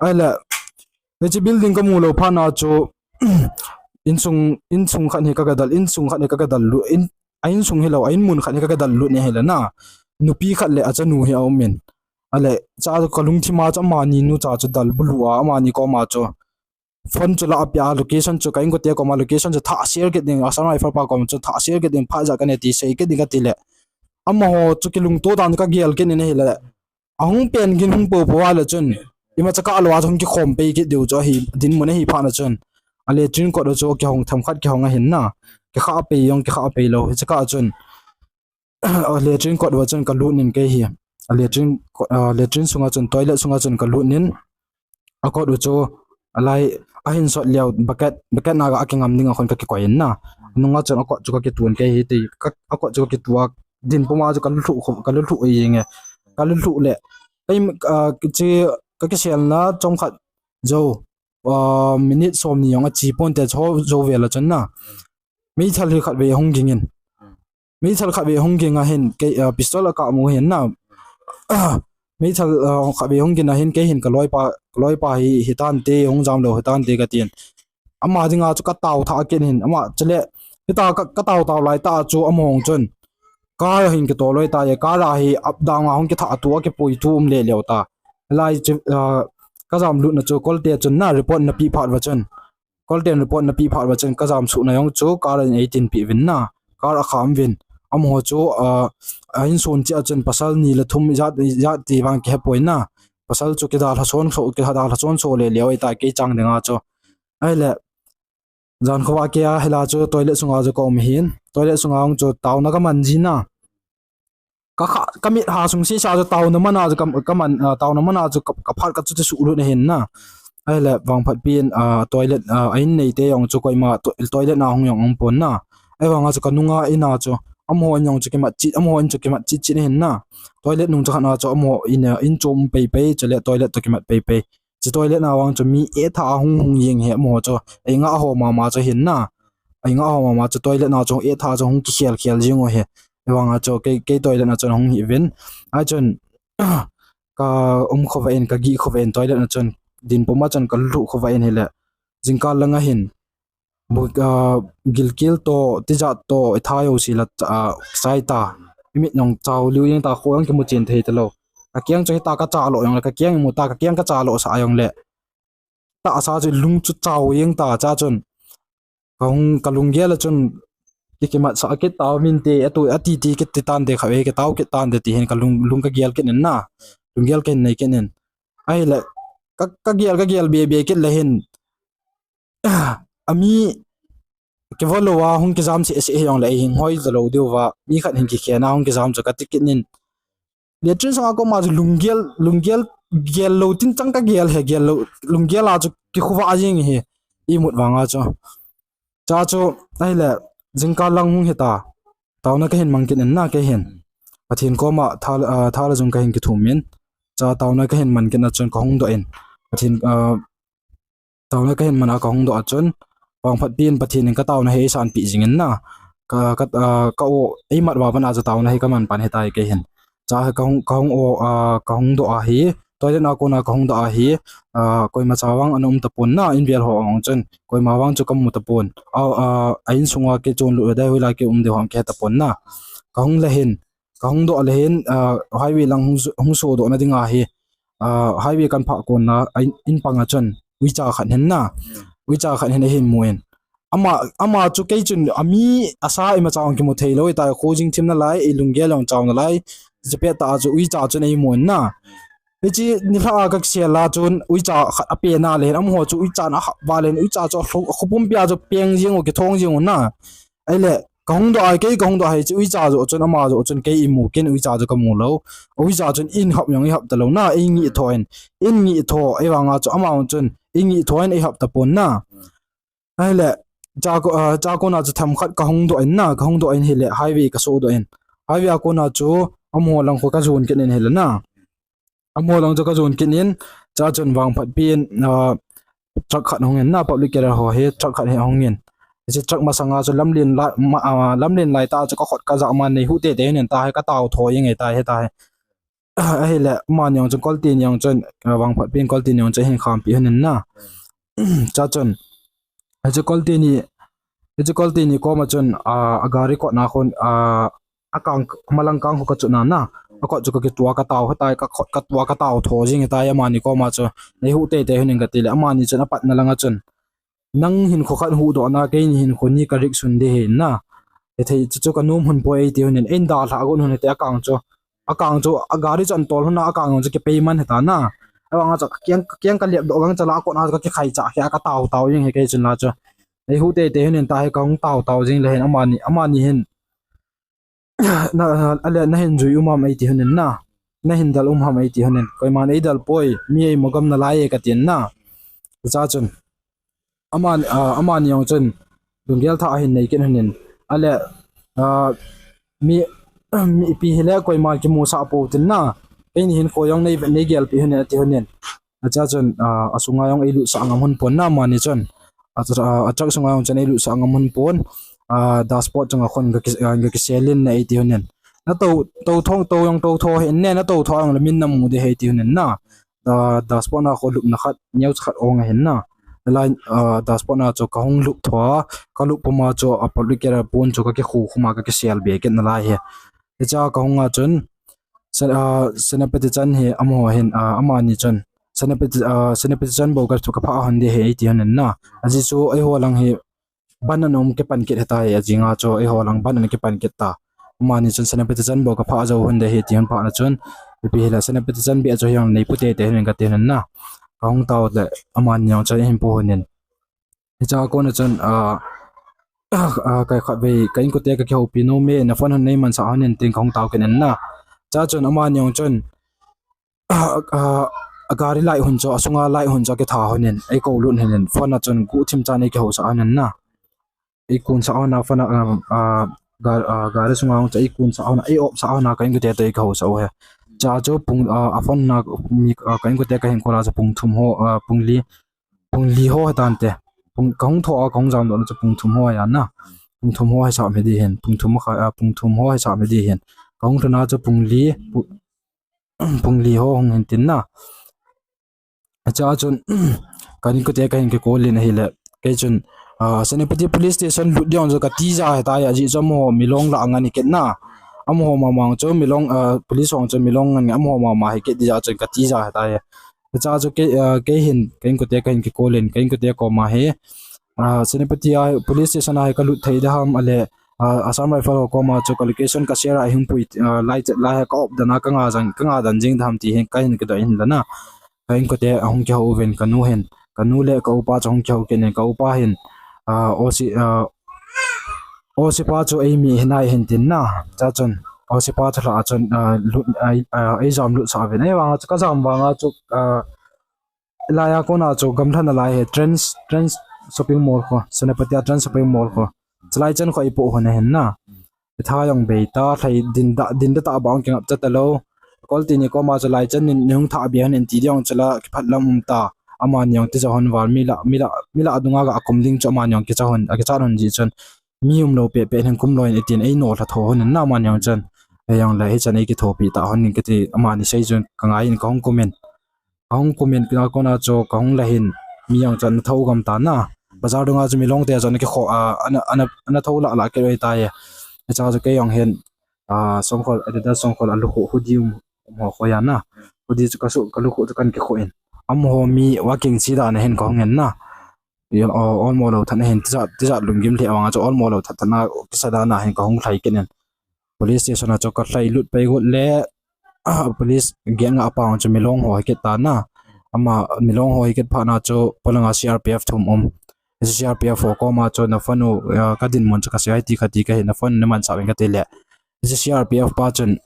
Ahile, hiche building kamu lou phat na chu, insung, insung khat hi kaga dal, insung khat hi kaga dal lut, in, a insung hilou, a inmun khat hi kaga dal lut in ahile na. Nupi khat le achanu hi aum in. Ahile, cha chu kalungthim a chu amani nu cha chu dal bulu a, amani kom a chu. Phone chu la apia, location chu ka inkote kom a, location chu thah share kit ding, Assam Rifle pa kom chu thah share kit ding, phat ja kane ti sei kit ding kati le. Amaho chu kilungto dan kagel kit in ahile. Ahung pen gin hung po po a le chun. Imacha kah lou a chu hung kikhom pei kit diu chu ahi, dinmun ahi phat na chun. A latrine kot u chu kihong themkhat kihong ahin na. Kikhah pei jong, kikhah pei lou. Hiche kah chun. A latrine kot uva chun kalut in kei hi. A latrine ko-, a latrine sunga chun, toilet sunga chun kalut in. A kot u chu, alai, ahin sot leu bucket, bucket na ga akingam ding a khun kakikoi in na. Nunga chun a kot chu kakitun kei hi ti, ka, a kot chu kakitu a, din puma chu kalulhu khu, kalulhu jeng e. Kalulhu le. Kei, ah, chi, kakiselna chomkhat jou, ah, minute somni jong achi ponte chu jou vel a chun na. Meithal hi khatvei ahung ging in. Meithal khatvei ahung ging ahin, kei, ah, pistol akap mu hin na. Meithal, ah, khatvei ahung ging ahin, kei hin kaloipa, kaloipa hi, hitante, hung jam lou hitante katin. Ama dinga chu katao tha kit in, ama chule, hita ka, katao tao lai tah chu amaho chun. Car ahin kitol loi tai, car a hi up down a hung kitha tu, akipui tu um le leu ta. Lai chu, ah, kajam lutna chu kolte chun na report napeh phat uva chun. Kolte in report napeh phat uva chun kajam suhna jong chu car in eitin peh uvin na. Car akham uvin. Amaho chu, ah, a insung cheh a chun pasal ni le thum ijat, ijat ti vang kihepoi na. Pasal chu kidalha son so, kidalha son so le leu ahitai kei chang dinga chu. Ahile, jan khovah kei a hila chu toilet sunga chu kaum hin. Toilet sunga hung chu taona kaman ji na. Ka kha, kamit ha sung sisa chu taona man a chu ka, kaman, ah, taona man a chu ka, kaphat kachuti suhlut ahin na. Ahile vangphat pi in, ah, toilet, ah, a in neite jong chu koima to, toilet na hung jong um pon na. Ahivanga chu kanunga in a chu amaho in jong chu kimat cheh, amaho in chu kimat cheh cheh ahin na. Toilet nung chu khat na chu amaho in, ah, in chom pei pei, chule toilet toh kimat pei pei. Chu toilet na vang chu mi etha a hung hung jeng hi amaho chu. Eingah ho mama chu ahin na. Eingah ho mama chu toilet na chu etha chu hung kikhel khel jeng u hi. Ahivanga chu kei, kei toilet na chu hung hi uvin. Achun, ka um khovah in, kagih khovah in toilet na chun. Din puma chun kalulhu khovah in hile. Jingkah langa hin. Bu, ah, gilkel toh, tijat toh, itha jouse la, ah, chai ta. Imit jong chao liu jeng ta, kho jong kimu chen thei talou. Kakeng chu hita kacha lo jongle, kakeng imu ta, kakeng kacha lo sah jongle. Tahsa chu lung chu chao jeng ta, cha chun. Kahung, kalunggel a chun, ki, kimat sah kit tau minte, atu, ati ti kit ti tante kha, e, kitao kit tante ti hin kalung, lung kagel kit in na. Lunggel kahin nei kit in. Ahile, ka, kagel, kagel be, be kit le hin. Ami, Kivo lou a hung kijam seh seh hijongle ei hing hoi talou diu va, mi khat hin kikhen a hung kijam chu kati kit in. Latrine sanga koma chu lunggel, lunggel, gel lou tin chang kagel hi, gel lou, lunggel a chu kikhuva jing hi, imut vanga chu. Cha chu, ahile, jingkah lang hung hita, taona kahin mang kit in na kei hin. Pathen koma tha, ah, tha le jung kahin kithum in. Cha taona kahin man kit na chun kahung doh in. Pathen, ah, taona kahin man a kahung doh a chun, vangphatpi in Pathen in kataona hi eisanpeh jing in na. Ka, ka, ah, ka o, eimat uva pat a chu taona hi kaman pan hitai kei hin. Cha hi kahung, kahung o, ah, kahung doh ahi, toilet a kona kahung doh ahi, ah, koima cha vang ana um tapon na, in vel ho vang chun, koima vang chu kamu tapon. A, ah, a insunga kei chonlut dai hoilai kei um diu ham kihe tapon na. Kahung le hin, kahung doh le hin, ah, highway lang hung, hung sodoh na ding ahi, ah, highway kan phah kon na, a in, in pang a chun, uicha khat hin na, uicha khat hin eihin mu in. Ama, ama chu kei chun, ami asa imacha jong kimu thei lou, itai kho jing thim nalai, ilunggel jong chau nalai, chepet tah a chu uicha chun eimu in na. Hiche nilhah a kakisel a chun uicha khat apen a le hin, amaho chu uicha na hap uva le hin, uicha chu akhu, akhu pumpi a chu peng jing u, kithong jing u na. Ahile, kahung doh a, kei kahung doh a hiche uicha joh chun, ama joh chun kei imu kit in, uicha chu kamu lou. Uicha chun in hap jong ihap talou na, eingih tho in, in ngih tho, ahivanga chu ama chun eingih tho in eihap tapon na. Ahile, cha ko, ah, cha kona chu themkhat kahung doh in na, kahung doh in hile, highway kasodoh in. Highway a kona chu, amaho lang kho kajon kit in hile na. Amaho lang chu kajon kit in, cha chun vangphatpi in, ah, truck khat hung in na, public carrier ho hi, truck khat hi hung in. Hiche truck masanga chu lamlen lai, ma, ah, lamlen lai tah chu kakhut kajah man neihuh teitei hon in tahi, katao tho jeng e tahi, tahi. Ahile, amani jong chun Kolte ni jong chun, ah, vangphatpi in Kolte ni jong chun ahin khampi hon in na. Cha chun, hiche Kolte ni, hiche Kolte ni koma chun, ah, agari kotna khun, ah, akang, malang kang khu kachutna na. Akot chu kakitoh a katao hitai, kakhut katoh a katao tho jing hitai, amani koma chu. Neihuh teitei hon in kati le, amani chun apatna langa chun, nang hinkho khat huhdoh na, keini hinkho ni ka risk un ding ahi na. Hithei chu chu kanom hon poi eiti hon in, eidalhah got hon hite, akang chu, akang chu, agari chu antol hon a, akang chu kipei man hita na. Ahivanga chu kakeng, kakeng kalep doh gang chala, akot a chu kakikhai chah kheh a katao tao jeng hi kei chun la chu. Neihuh teitei hon in tahi kahung tao tao jeng le hin, amani, amani hin, na, ale nahin jui um ham eiti hon in na. Nahin del um ham eiti hon in. Koiman eidel poi, mi eimo gam nalai e katin na. Cha chun, aman, ah, amani jong chun, lunggel thah ahin nei kit hon in. Ale, ah, mi, mipi hile koiman kimusah pou tin na. Keini hinkho jong nei, neigelpeh hon in ati hon in. Acha chun, ah, asunga jong eilutsah ngam hon pon na amani chun. A, a, a truck sunga jong chun eilutsah ngam hon pon. Ah, dashboard chunga khun gaki, ah, gakisel in na eiti hon in. Natou, tou thong, tou jong tou tho hih in ne, natou tho jongle min namu ding ahi eiti hon in na. Ah, dashboard na khu lupna khat, neocha khat ong ahin na. Lai, ah, dashboard na chu kahung lup tho a, kalup puma chu a public carrier pon chu kakikhu khum a kakisel be kit nalai hi. Hichea kahunga chun, Sen-, ah, Senapati chan hi amaho hin, ah, amani chun, Senapati, ah, Senapati chan bou ka, kaphah hon ding ahi eiti hon in na. Ajeh chu eiho lang hi ban ana um kipan kit hitai, ajinga chu eiho lang ban ana kipan kit ta. Amani chun Senapati chan bou kaphah jou hon ding ahi ti hon phatna chun, ipi hile Senapati chan beh chu hijongle neipu teitei hon in kati hon in na. Kahung tao le amani jong chun eihin pu hon in. Hichea kona chun, ah, ah, kei khatvei ka inkote kakihoupi nom e, na phone hon neimansah hon in tin kahung tao kit in na. Chea chun amani jong chun, ah, ah, agari light hon chu, asunga light hon chu akitha hon in, eikou lut hon in, phone a chun guhthim chan eikihousah hon in na. Eikunsah hon a phone a, ah, ah, ga-, ah, gari sunga jong chu eikunsah hon a, ei-off sah hon a ka inkote toh eikihousah u ahi. Chea chu pung, ah, a phone na mi, ah, ka inkote kahin call a chu pung thum ho, ah, pung li, pung li ho hitante. Pung, kahung tho a, kahung jamdoh na chu pung thum ho ahi na. Pung thum ho hisap hiding ahin, pung thum a kha, ah, pung thum ho hisap hiding ahin. Kahung lhun a chu pung li, pu-, pung li ho hung hin tin na. Chea chun, ka inkote kahin kicall in ahile, kei chun, ah, Senapati Police Station lut ding chu katija hitai, ajeh chu amaho milong lah ngen kit na. Amaho mama chu milong, ah, police ho chu milong ngen, amaho mama hi kit ding jeh chun katija hitai. Chea chu kei, ah, kei hin, ka inkote kahin kicall in, ka inkote koma hi, ah, Senapati a Police Station a hi kalut thei ding ham, ale, ah, Assam Rifle ho koma chu ka location ka share a hung pui, ah, lai chet lai hi ka-op dan a kanga dan, kanga dan jing ding ham ti hin kahin kidoh in la na. Ka inkote ahung kihou uvin kanu hin, kanu le ka upa chu ahung kihou kit in, ka upa hin, ah, O C, ah, Osipa chu eimi hinai hin tin na. Chachun Osipa chu lha chun, ah, lut, ah, ah, eijam lut sa uvin. Ahivanga chu kajam vanga chu, ah, laiya kona chu gamlhan a lai hi Trends, Trends Shopping Mall kho, Senapati a Trends Shopping Mall kho. Chulai chan kho ipoh hon ahin na. Itha jong bei ta, lhai dinda, dinda ta bang kingap cha talou. Kol tini koma chu lai chan nin, nihung tha bia hon in ti diong chula kiphat lam um ta. Amani jong tija hon val mi la, mi la, mi la dunga ga akum ding chu amani jong kicha hon, akicha hon ji chun. Mi umlou pehpeh hin kumlou in itin eino lha tho hon in na amani jong chun. Ei jong le hichan ei kithopi ta hon in kati amani sei chun kangai in kahung kumin. Kahung kumin kina kona chu kahung lahin mi jong chu ana tho gam ta na. Bazar dunga chu milong te chu ana kikho, ah, ana, ana, ana tho la la kei ta ye. Hicha chu kei jong hin, ah, songkhol, Adidas songkhol alukhu hoodie um, um ho khoya na. Hoodie chu kasu, kalukhu chu kan kikho in. Amaho mi walking chi da na hin kahung in na. Yo, o, olmo lou that na hin tija, tija lunggim lheh vanga chu olmo lou that that na kisa da na hin kahung lhai kit in. Police station a chu kalhai lut pai got le, ah, police gate nga apa chu milong ho hi kit ta na. Ama milong ho hi kit phat na chu polanga C R P F thum um. C R P F ho koma chu na phone u, ah, kadinmun chu kasei ti kati kahi na phone na mansa uvin kati le. C R P F pa chun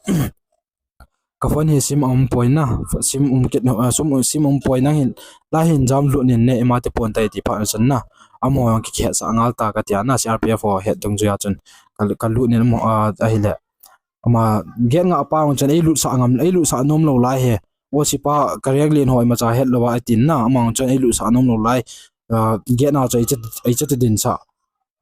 ka phone hi sim um poi na, sim um kit, ah, sim, sim um poi na hin, la hin jam lut nin ne ima te pon tai ti phat na chun na. Amaho jong kikhet sa ngal ta katia na C R P F ho het dungjuia chun ka, kalut nin amaho, ah, ahile. Ama gate nga apa jong chun ei lut sa ngam, ei lut sa nom lou lai he. Osipa ka reng lin ho imacha het lou va atin na, ama jong chun ei lut sa nom lou lai. Ah, gate na chu ei chat, ei chat din sa.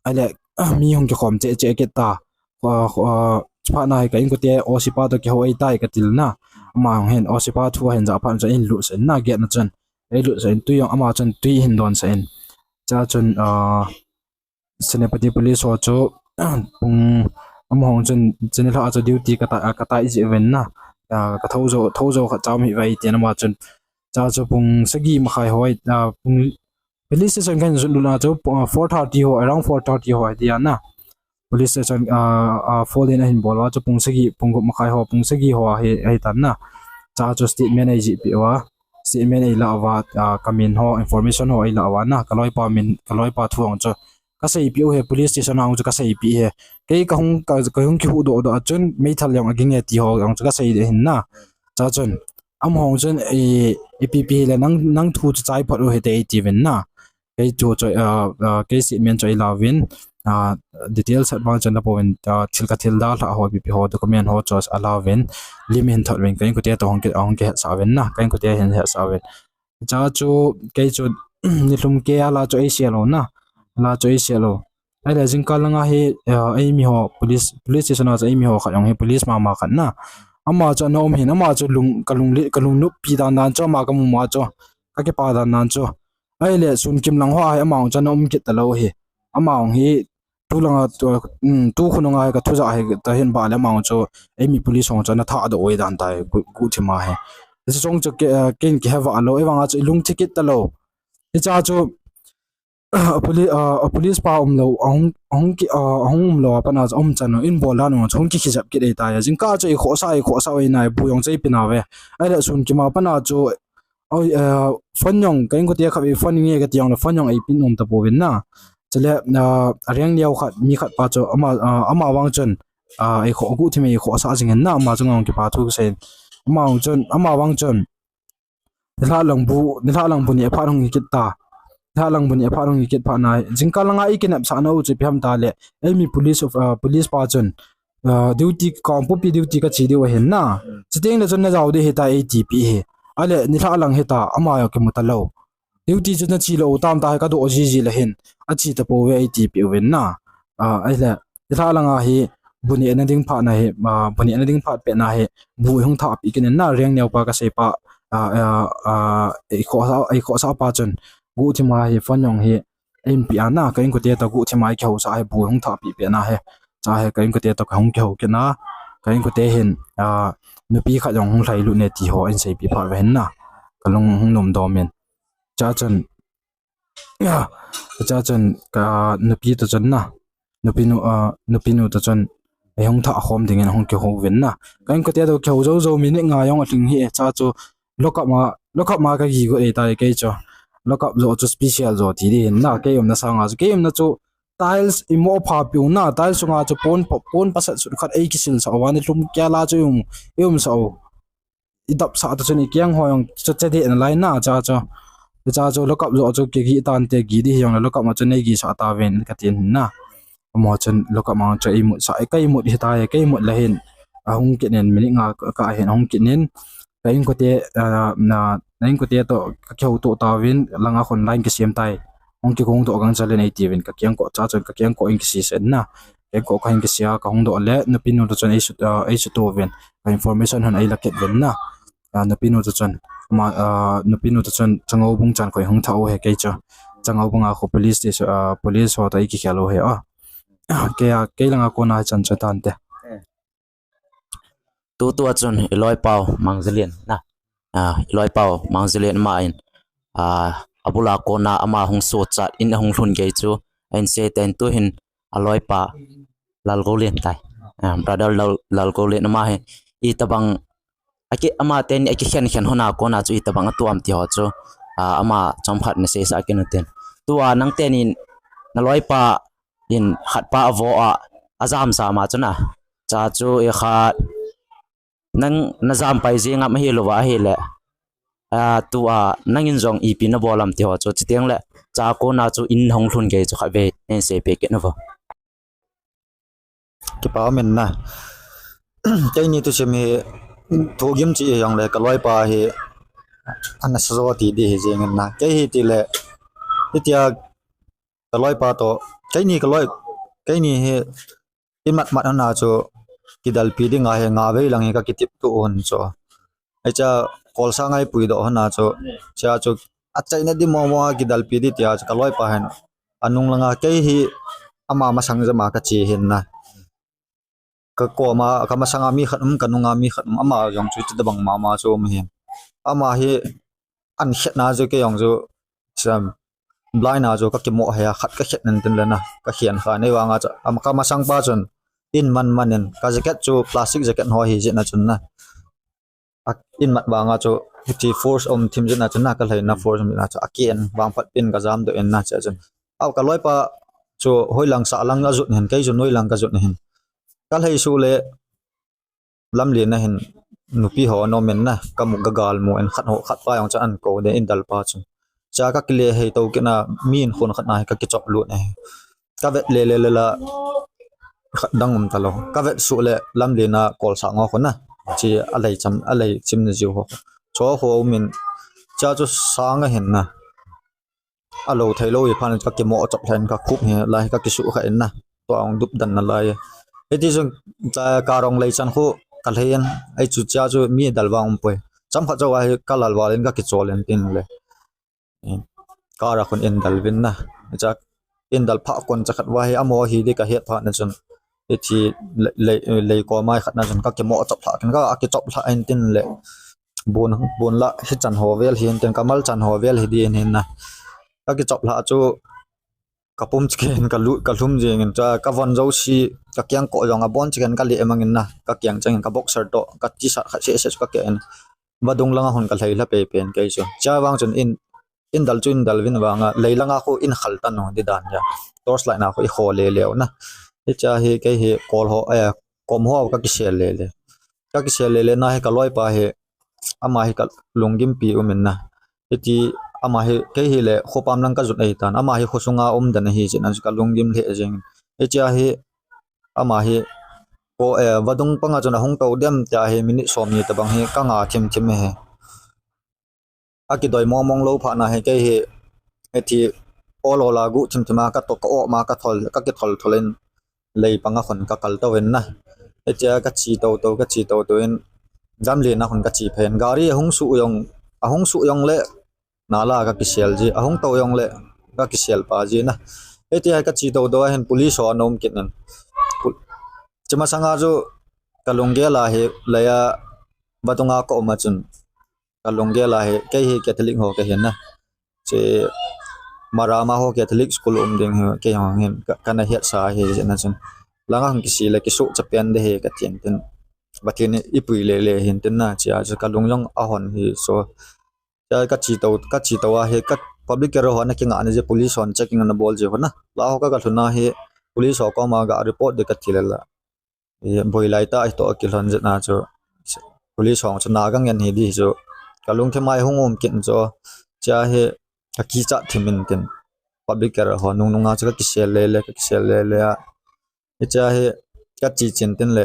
Ahile, ah, mi hung kikhom che che kit ta. Ah, ah, chuphat na hi ka inkote Osipa to kihou ei tai katil na. Ama jong hin Osipa thu ahin ja phat chun eilut sa in na gate na chun. Eilut sa in tui jong ama chun tui hin don sa in. Chachun, ah, Senapati Police ho chu, pung, amaho chun, chuni lha chu duty kata, kata iji ven na. Ah, ka tho jo, tho jo khat cham hi vai ti na ama chun. Cha chu pung sagi makhai ho, ah, pung police station kan jun luna chu, ah, four thirty ho, around four thirty ho dia na. Police station, ah, ah, four din ahin bol a chu pung sagi, pung gup makhai ho, pung sagi ho ahi, ahi tan na. Cha chu statement ei ji pi uva. Statement ei la uva, ah, ka min ho, information ho ei la uva na. Ka loipa min, ka loipa thu ang chu. Ka seipi u he, police station a hung chu ka seipi he. Kei ka hung, ka, ka hung kihuhdoh doh a chun, meithal jong aging e ti ho jong chu ka sei ding ahin na. Chachun, amaho jong chun, e, ipi pi hile nang, nang thu chu chai phot u hite iti uvin na. Kei chu chu, ah, ah, kei statement chu ei la uvin, ah, detail chat vang chun la pouvin, ah, thil ka thil dalha ho, ipi pi ho, document ho chu ala uvin, lim hin thot uvin, ka inkote to hung ki, hung kihetsa uvin na, ka inkote hin hetsa uvin. Cha chu, kei chu, nilhum kei a la chu ei se lou na. La chu ei se lou. Ahile jingkah langa hi, eh, eimi ho, police, police station a chu eimi ho khat jong hi, police mama khat na. Ama chu ana um hin, ama chu lung, ka lung li, ka lung nop pi dan dan chu, ama ka mu ma chu. Ka kipa dan dan chu. Ahile sun kim lang ho a hi, ama jong chu ana um kit ta lou hi. Ama jong hi, tu langa, tu, um, tu khunung a hi ka thu ja hi, ta hin ba le ama jong chu, eimi police ho chu ana tha doh oi dan tai, gu, guhthim a hi. Hiche jong chu ke, eh, ken kihe va lou, ahivanga chu i lungthim kit ta lou. Hicha chu, a police, ah, a police pa um lou, ahung, ahung ki, ah, ahung um lou a pat na chu um chan u, in bol dan u chu hung kikhijep kit ei tai. Jingkah chu i khohsah, i khohsah oi nai, bu jong chu ei pe nau ve. Ahile sun kim a pat na chu, oi, eh, phone jong, ka inkote khat i phone nge kati jong le phone jong ei pe nom ta pouvin na. Chule, ah, a reng neo khat, mi khat pa chu ama, ah, ama vang chun, ah, ei khoh, guhthim ei khohsah jing in na, ama chunga jong kipa thu kasei in. Ama vang chun, ama vang chun, nilhah lang bu, nilhah lang bu neh phat hung hi kit ta. Nilhah lang bu neh phat hung hi kit phat na, jingkah langa i kinepsah nau chu ipi ham ta le, eimi police of, ah, police pa chun, ah, duty, Kangpokpi duty ka che diu ahin na. Chuteng le chun na jao ding ahi tai ei tipi hi. Ahile, nilhah lang hi ta, ama jong kimu ta lou. Duty chu na che lou tam ta hi ka doh jiji le hin, a che ta pouve ei tipi uvin na. Ah, ahile, nilhah langa hi, bu nehna ding phat na hi, ah, bu nehna ding phat pet na hi, bu i hung thah pi kit in na, reng neo pa ka sei pa, ah, ah, ah, ei khohsah, ei khohsah pa chun, guhthim a hi, phone jong hi, ei pe a na, ka inkote to guhthim a i kihousah hi, bu i hung thah pi pet na hi, cha hi, ka inkote to ka hung kihou kit na, ka inkote hin, ah, nupi khat jong hung lhai lut ne ti ho, in seipi phat ve hin na, ka lung hung nom dom in. Cha chun, ah, cha chun ka nupi to chun na, nupi nu, ah, nupi nu to chun, ei hung thah khom ding in hung kihou vin na. Ka inkote to kihou jou jou minute nga jong alhing hi, cha chu, lock up ma, lock up ma ka gi got ei tai kei chu. Lock up jo chu special jo ti ding hin na, kei umna sanga chu, kei umna chu, tiles imo pha piu na, tiles sunga chu pon, pon pasat sut khat ei kisil sa uva, ni lhum kia la chu i um, i um sa u. I dap sa ta chun i kiang ho jong chu che de na lai na cha chu. Cha chu lokap jo chu ki gi tan te gi di jong lokap ma chu nei gi sa ta ven ka tin na. Amo chun lokap ma chu ei mut sa, ei kai mut hi ta, ei kai mut la hin. A hung kit nen minute nga ka hin hung kit nen. Ka inkote, ah, na, na inkote to ka kihou to ta vin, langa khun line kisem tai. Hung kikong to gang chalen ei ti vin, ka kiang ko cha chun, ka kiang ko in kisi sen na. Kiang ko ka hin kisia, ka hung do le, nupi nu to chun ei su, ah, ei su to vin. Ka information han ei la kit vin na. Ah, nupi nu to chun. Ma, ah, nupi nu to chun, Changou bung chan ko hung tha u he kei chu. Changou bung a khu police station, ah, police ho to ei kikhel u he a. Kei a, kei langa kona chan chu tan te. Tutua chun i loipau Mangzalin na. Ah, i loipau Mangzalin ama in, ah, abula kona ama hung sochat in ahung lhun gei chu. A in se ten tu hin a loipa Lalgolin tai. Ah, brother Lal, Lalgolin ama hi i tabang aki ama ten aki khen khen hona kona chu i tabang atuam ti ho chu. Ah, ama chomkhat na se sa kinu ten. Tua nang ten in na loipa in khat pa avo a, a jam sa ma chu na. Cha chu i khat nang na jam pai jing am hi lo va hi le. A, tua nang in jong ipi na bol am ti ho chu, chutiang le cha kona chu in hung lhun gei chu khat ve nen sei pe ke na vo. Kipa min na. Kei ni tu sim hi thu gim chi jong le ka loipa hi ana sa jo ti di hi jing na. Kei hi ti le, hitia ka loipa to, kei ni ka loi, kei ni hi i mat mat hana chu kidalpi ding a hi nga vei lang hi ka kitip tu hun chu. Ai cha kol sa ngai pui do hana chu, cha chu a chaina di mo mo a kidalpi di tia chu ka loipa hin. Anung langa kei hi ama masang jama ka chi hin na. Ka koma, ka masanga mi khat um, ka nunga mi khat um, ama jong chu chuti bang mama chu um hin. Ama hi an khetna chu kei jong chu, sam, blind a chu ka kimo he a, khat ka khet nen tin le na, ka khian kha nei vanga chu, am, ka masang pa chun, in man man in, ka jacket chu plastic jacket ho hi jeh na chun na. A, in mat vanga chu, hichi force um thim jeh na chun na, ka lheina force um jeh na chu, a kien vang phat pin ka jam do in na, che chun. Au, ka loipa chu, hoi lang sa lang a jut hin, kei chu noi lang ka jut hin. Ka lhei su le, lamlen a hin nupi ho nom in na, ka mu ka gal mu in khat ho, khat pa jong chu an ko de in dal pa chu. Cha ka kile hei to kina mi in khun khat na hi ka kichop lut na hi. Ka vet le le le la khat dang um ta lo. Ka vet su le lamlen a kol sa ngo khun na. Chi a lei cham, a lei chim na jiu ho. Cho ho um in cha chu sang a hin na. A lo thei lo i phan ka kimo chop hlen ka khup hi lai ka kisu kha in na. Tua ong dup dan na lai. Hiti chun ka, ka rong lei chan khu ka lhei in. Ai chu cha chu mi dal vang um poi. Cham khat chau a hi ka lal val in ka kichol in tin le. Ka ra khun in dal vin na. Cha in dal pha kon cha khat va hi amo hi di ka het pha na chun. Hiti lei, lei, lei ko mai khat na chun ka kimo chop hla kin ka a kichop hla in tin le. Bun, bun la hi chan ho vel hi in tin ka mal chan ho vel hi di in hin na. Ka kichop hla chu ka pum chiken ka lu, ka lhum jing in cha ka von jo si ka kiang ko jong a bon chiken ka le mang in na. Ka kiang chang in ka boxer to ka T-shirt khat se se ka ke in. Vadung langa hun ka lhei hla pe pen kei chu. Cha vang chun in, in dal chu in dal vin vanga, lei langa khu in khal tan ho di dan ja. Torch light na khu i kho le leu na. Hicha hi kei hi kol ho, eh, kom ho ka kisel le le. Ka kisel le le na hi ka loipa hi, ama hi ka lunggim pi um in na. Hiti ama hi, kei hi le khopam lang ka jut ei tan. Ama hi khosunga um dan hi jeh na ka lunggim le jing. Hicha hi ama hi ko, eh, vadung panga chun a hung to dem tia hi minute som ni tabang hi ka nga thim thim hi. A kidoi mong mong lo pha na hi kei hi, hiti ol ol a gu thim thim a ka to ka o ma ka thol, ka kithol thol in lei panga khun ka kal to in na. Hitia ka chi to to, ka chi to to in lamlen a khun ka chi phen. Gari a hung su jong, a hung su jong le nala ka kisel ji, a hung to jong le ka kisel pa ji na. Hitia ka chi to to a hin police ho a nom kit in. Pu-, chi masanga chu ka lunggel a hi lei a vadung a ka um a chun. Ka lunggel a hi, kei hi Catholic ho ka hin na. Chi Marama ho Catholic school um ding hi, kei ho hin, ka, ka na hiat sa hi, jeh na chun. Langa hung kisi le kisu cha pen de hi ka tin tin. Pathen i pui le le hin tin na, chia chu ka lung jong a hon hi, so. Chia ka chi to, ka chi to a hi, ka, public carer ho ana kingah na jeh police hon checking ana bol jeh ho na. Laho ka, ka lhun a hi police ho koma ga report ding kati le la. Boi lai ta hi toh kilhon jeh na chu police ho chu na ka ngen hi di chu ka lungthim a hi hung um kit chu. Chea hi ka kichat thim in tin public carer ho nungnung a chu ka kisel le le, ka kisel le le a. Hichea hi ka chi chin tin le.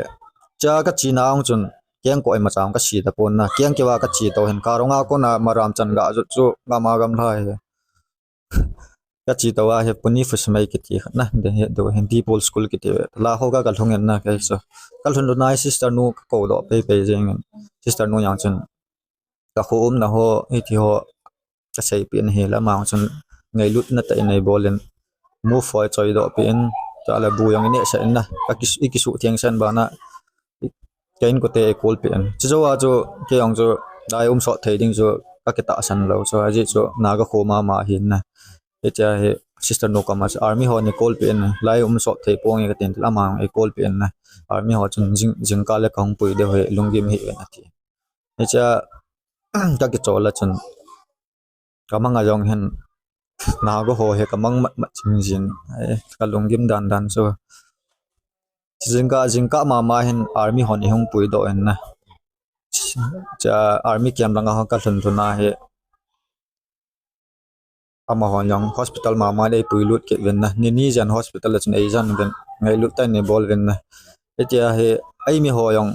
Chea ka chi na ong chun keng ko ima chang ka si ta pon na. Keng kiva ka chi to hin ka rong a kona maram chan ga jot chu gam a gam lhai hi. Ka chi to a hi Puni Fusimei kiti khat na. Ding hi do hin Deepol School kiti ve. Laho ka, ka lhung in na ka hi so. Ka lhun lhun a hi sister nu ka ko doh pei pei jeng in. Sister nu jong chun ka kho umna ho, hiti ho ka seipeh in hi la mang chun ngailutna tah in ei bol in. Move ho ei choi doh peh in. Chua le bu jong i neh sah in na. Ka kis-, i kisuh theng sen bana. Ka inkote ei call peh in. Chujou a chu, kei jong chu, lai um sot thei ding chu, ka kitahsan lou chu, ajeh chu, na ka kho mama hi na. Hichea hi, sister nu koma chu, army ho nei call peh in, lai um sot thei ponge ka tin, ama jong ei call peh in na. Army ho chun, jing, jingkah le ka hung pui diu hi, lunggim hih in ati. Hichea, ka kichol a chun, ka mang a jong hin, na ka ho hi ka mang mat mat jing jin, eh, ka lunggim dan dan chu. Jingkah, jingkah mama hin army hon ei hung pui doh in na. Chea army camp lang a ho ka lhun lhun a hi. Amahon jong hospital mama le ei pui lut kit uvin na. Ni ni jan hospital a chun ei jan uvin. Ngailut tah in ei bol uvin na. Hitia hi, eimi ho jong,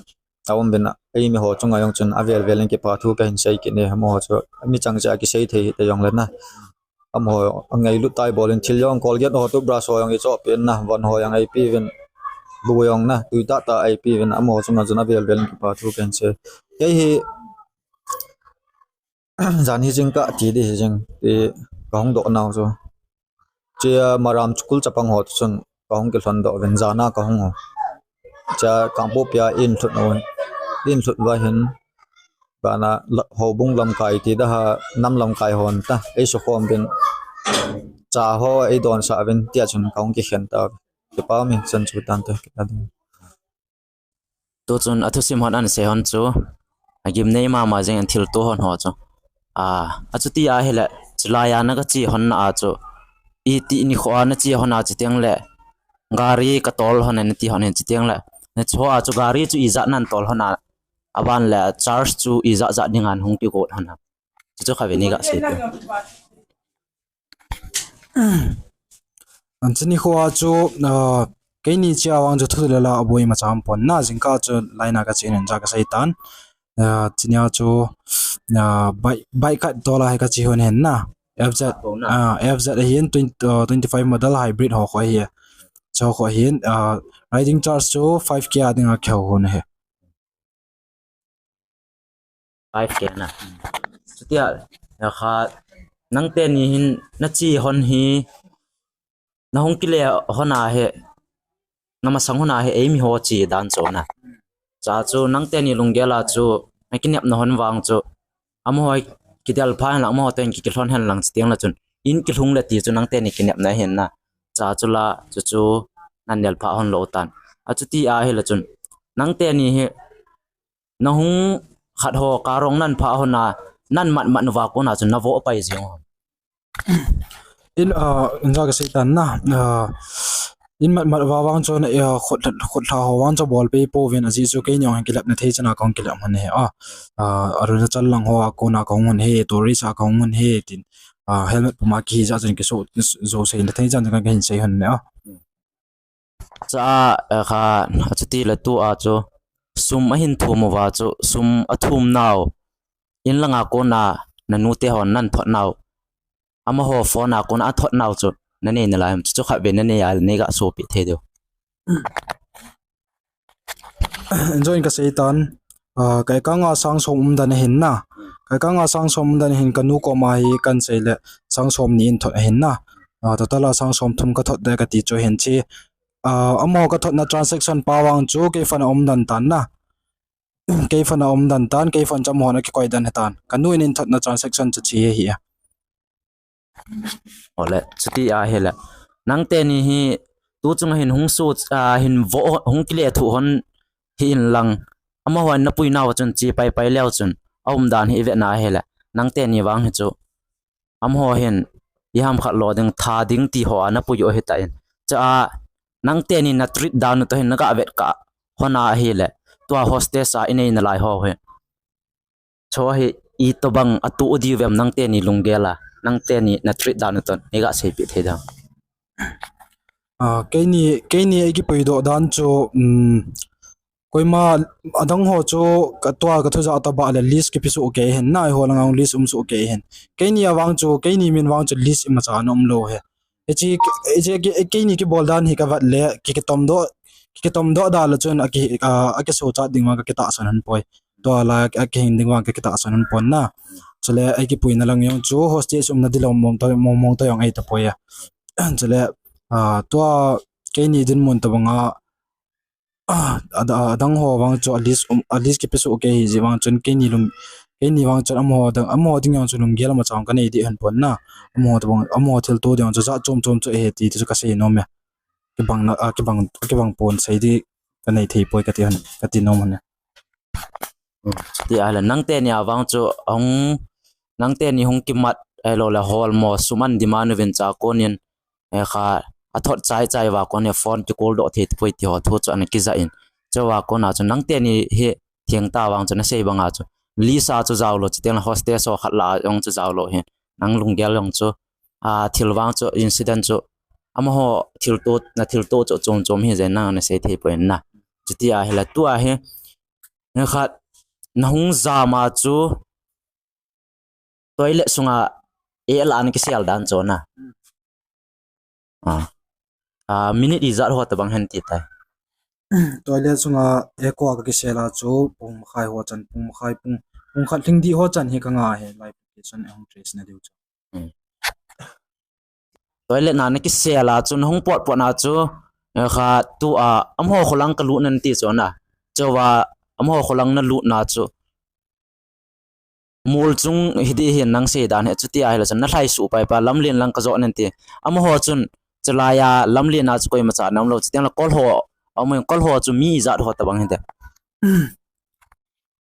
a um uvin na. Eimi ho chunga jong chun avel vel in kipa thu ka hin sei kit e, amaho chu. Mi chang cha kisei thei hita jong le na. Amaho, angailut tah in bol in thil jong Colgate ho toothbrush ho jong ei chohpeh in na. Von ho jong ei pe uvin. Bu jong na, tui tah tah ei pe uvin. Amaho chunga chun avel vel in kipa thu ka hin sei. Kei hi, jan hi jingkah ti di hi jing, ti ka hung doh nau chu. Chea Maram school chapang ho chun ka hung kilhon doh uvin jan a ka hung u. Chea Kangpokpi a in lhut u, in lhut uva hin, bana la-, houbung lamkai ti da ha, nam lamkai hon ta, ei sukhom uvin. Cha ho ei donsah uvin, tia chun ka hung kikhen ta. Kipa um e, chan chu tan te, kita ding. Tu chun a thusim hon an sei hon chu, a gimnei mama jeng in thilto hon ho chu. A, achuti ahile, chulai a na ka che hon na a chu, iti nikho a na che hon a chu tiang le, gari ka tol hon e na ti hon e chu tiang le, na chu a chu gari chu ijat nan tol hon a, aban le charge chu ijat jat ding an hung kigot hon a. Chu chu kha ve ni ga sei pe. An chuni kho a chu, ah, keini chia vang chu thu le la aboi ma cham pon na, jingkah chu laina ka che nen ja ka sei tan. Ah, chuni a chu, ah, bai, bai kat dola he ka che hon hen na. F Z, ah, F Z hin twenty, ah, twenty-five model hybrid ho kho hi. Cho kho hin, ah, riding charge chu five K a ding a kho hon he. Five K na. Chutia, na kha, nang teni hin, na che hon hi, na hung kile hon a he, na masang hon a he, eimi ho che dan chu na. Cha chu, nang teni lunggel a chu, na kinepna hon vang chu, amaho kidel pha hen lang, amaho ten kikilhon hen lang chu tiang la chun, in kilhung le ti chu, nang teni kinepna hen na. Cha chu la, chu chu, nan nel pha hon lou tan. Achuti ahile chun, nang teni hi, na hung khat ho ka rong nan pha hon a, nan mat mat uva kona chun na vo pai jing hon. In, ah, in ja ka sei tan na, ah, in mat mat uva vang chun, ah, khut, khut lha ho vang chu bol pe po uvin ajeh chu keini jong kilep na thei chan a ka hung kilep hon he, ah, ah, Arunachal lang ho a kona ka hung hon he, tourist a ka hung hon he, tin, ah, helmet puma kihi ja chun kiso, jo sei na thei chan ka hin sei hon ne, ah. Cha, eh, kha, achuti le tu a chu, sum ahin thum uva chu, sum athum nau, in langa kona, na nute hon nan thot nau, amaho phone a kona athot nau chu, na nei nalai em, chu chu kha ve na nei a, nei ga sopi thei diu. Enjoy ka sei tan, ah, kai kanga sang som um dan hin na, kai kanga sang som um dan hin ka nu koma hi kan sei le, sang som ni in thot hin na. Ah, total a sang som thum ka thot de ka ti chu hin chi. Ah, amaho ka thotna transaction pa vang chu kei phone a um dan tan na. Kei phone a um dan tan, kei phone chu amaho na kikoi dan he tan. Ka nu in in thotna transaction chu chi he hi a. Ole, chuti ahile. Nang teni hi, tu chunga hin hung su, ah, hin vo, hung kile thu hon hi in lang. Amaho in na pui nau chun che pai pai leu chun. A um dan hi i ve na ahile. Nang teni vang hi chu. Amaho hin, iham khat lo ding, tha ding ti ho a napui u ahitan. Chua nang teni na treat dan u toh hin naga vet kah hon ahile, tua hostage a inei nalai ho hi, chu hi itobang atoh diu vem, nang teni lunggel a, nang teni na treat dan u toh neiga seipeh thei dem? Ah, keini, keini eikipuidoh dan chu, um, koima adang ho chu katua kathu ja tobang le list kipe soh kei hin, nai ho langa list um soh kei hin. Keini a vang chu, keini min vang chu list imacha ana um lou hi. Hiche, hiche ke, keini kibol dan hi kavet le, ki, kitomdoh, ki, kitomdoh da le chun aki, ah, akisochat ding vang kakitahsan hon poi. Tua la, akihing ding vang kakitahsan hon pon na. Chule eikipuina lang jong chu hostage umna dilou mong to, mong, mong to jong eita poi a. Chule, ah, tua keini dinmun tobang a, ah, ada-, adang ho vang chu at least, um, at least kipe soh kei hi ji vang chun keini lung, keini vang chun amaho dang, amaho ding jong chu lunggel amacha kanei ding hon pon na. Amaho tobang, amaho thilto ding jong chu jat chom chom chu ahi ti, ti chu kasei nom e. Kibang na, ah, kibang, kibang pon sei ding kanei thei poi kati hon, kati nom hon e. Chuti ahile nang teni a vang chu hung, nang teni hung kimat, eh, lou le holmo sum ana demand uvin chua konin, eh, kha athot chai chai uva konin phone kicall doh thei tapoi ti ho thu chu ana kija in. Chua kona chu nang teni hi thengta vang chu nasei banga chu list a chu jaolou, chuteng le hostage ho khat lah a jong chu jaolou hin. Nang lunggel jong chu, ah, thil vang chu incident chu amaho thilto, na thilto chu chom chom hi jeh in nang nasei thei poi na. Chuti ahile tua hi, nikhat nahung jam a chu toilet sunga ei la ana kisel dan chu na. Ah. Ah, minute ijat ho tobang hen ti tai. Toilet sunga ei koa kakisel a chu pung makhai ho chan, pung makhai, pung, pung khat lhing dih ho chan hi kanga hi lai location ahung trace na diu chu. Hmm. Toilet na nakisel a chu nahung potpot na chu, eh, kha tua amaho kholang kalut nan ti chu na. Chua amaho kholang nalut na chu mol chung hi ding hin nang sei dan hi, chuti ahile chun nalhai suh pai pa, lamlen lang kajo nan ti. Amaho chun chulai a lamlen a chu koimacha ana umlou, chuteng le kol ho, amun kol ho chu mi ijat ho tobang hinte?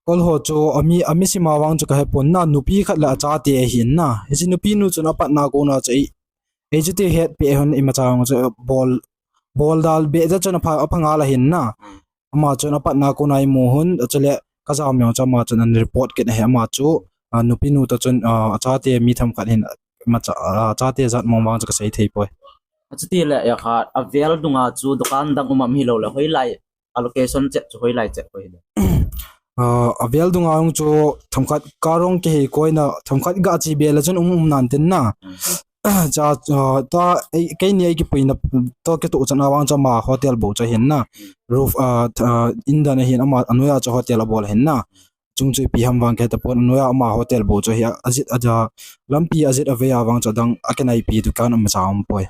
Kol ho chu ami, ami sima vang chu kahe pon na, nupi khat le achate ahin na. Hiche nupi nu chun apatna kona chu ei, ei chuti hetpeh hon imacha vang chu bol, bol dal be ja chun apha, apha ngal ahin na. Ama chun apatna kona imu hon, chule kajam jong chu ama chun ana report kit ahi ama chu, ah, nupi nu toh chun, ah, achate mi themkhat hin, imacha, ah, achate jat mong vang chu kasei thei poi. Achuti le, ya kha, avel dunga chu dukan dang um am hilou le, hoilai, a location cheh chu hoilai cheh hoilai. Ah, avel dunga jong chu themkhat karong kihei koina, themkhat gache be le chun um um nan tin na. Hmm. Cha, ah, ta, ei, keini eikipuina toh kitoh chan a vang chu ama hotel bou chu ahin na. Hmm. Roof, ah, th-, ah, in dan ahin ama, anoiya chu hotel abol ahin na. Chung chu ipi ham vang kahe tapon, anoiya ama hotel bou chu ahi, a, ajit aja, lampi ajit avei a vang chu adang akinaipi dukan amacha um poi.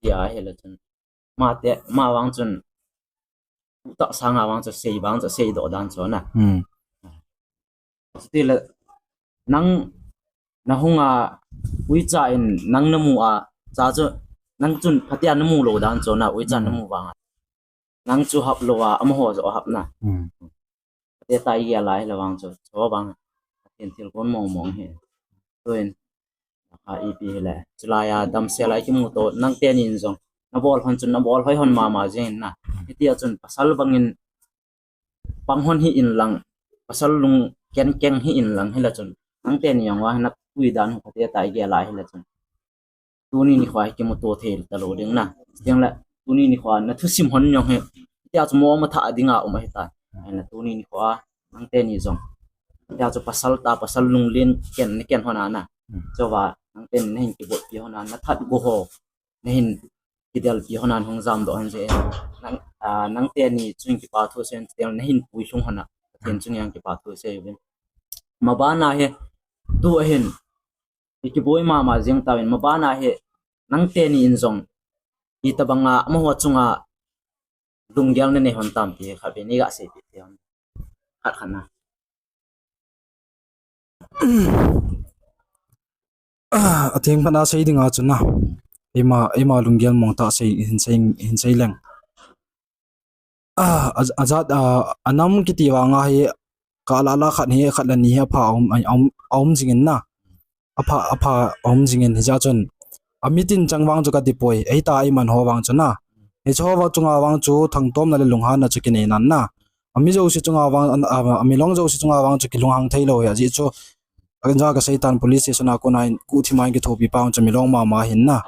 Tia ahile chun. Mate, ama vang chun. Utah sanga vang chu sei vang chu seidoh dan chu na. Hmm. Chuti le nang nahung a uicha in nang namu a, cha chu nang chun phatea namu lou dan chu na, uicha Hmm. namu vang a. Nang chu hap lou a, amaho joh hap na. Hmm. Phatea igel a hile vang chu, chu vang. Pathen thilgon mong mong hi. Tuin, a ipi hile. Chulai a damsel a ikimuto, nang teni in jong. Nabol hon chun, nabol hoi hon mama jing na. Hitia chun, pasal bangin, pang hon hi in lang, pasal lung ken keng hi in lang hile chun. Nang teni jong va, napui dan hu phatea igel a hile chun. Tuni nikho hi kimuto thei talou ding na. Ding le, tuni nikho na thusim hon jong hi. Tia chu mo ma tha dinga um ahitan. Ahin la tuni nikho nang teni jong. Tia chu pasal ta, pasal lunglen ken, ni ken hon a na. Hmm. Chuva, nang teni nahin kibotpi hon a, nathat go ho. Nahin kidelpi hon a hung jamdoh hon je. Nang, ah, nang teni chun kipa thu sei, tia nahin puilhung hon a. Pathen chun jong kipa thu sei uvin. Mabana hi, tu ahin. Ikiboi mama jing tauvin, mabana hi, nang teni in jong, itobanga, amaho chunga, lunggel nanei hon tam ti, khatvei neiga seipeh thei hon. Khat khat na. Ah, atheng phat a sei dinga chu na. Eima, eima lunggel mong tah sei, hin sei, hin sei leng. Ah, a, ajat, ah, anam kiti vang a hi, kala la khat hi, khat le ni hi apha aum, aum, aum jing in na. apha, apha um jingin hijeh chun. Amitin chang vang chu kati poi, eita eiman ho vang chu na. Hiche ho vang chunga vang chu thangtomna le lunghanna chu kinei nan na. Ami jouse chunga vang, a, a, amilong jouse chunga vang chu kilunghang thei lou hi ajeh chu. Akinja kasei tan police station a kona in kuthima in kithopi pa chu milong mama hin na.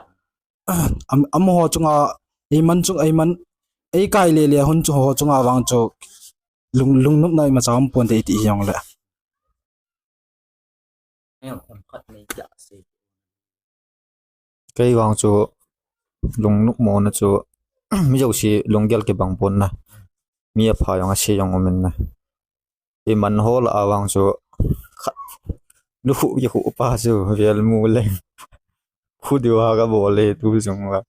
Am, amaho chunga, eiman chung, eiman, eikai le le hun chu ho chunga vang chu lung, lungnopna imacha um ponte iti hijongle. Kei vang chu lungnopmona chu mi jouse lunggel kibang pon na. Mi apha jong ase jong umin na. Eiman ho lah a vang chu khat lukhuh kikhuh pa chu vel mu leng. Khu diu ha kabol e tu jong va.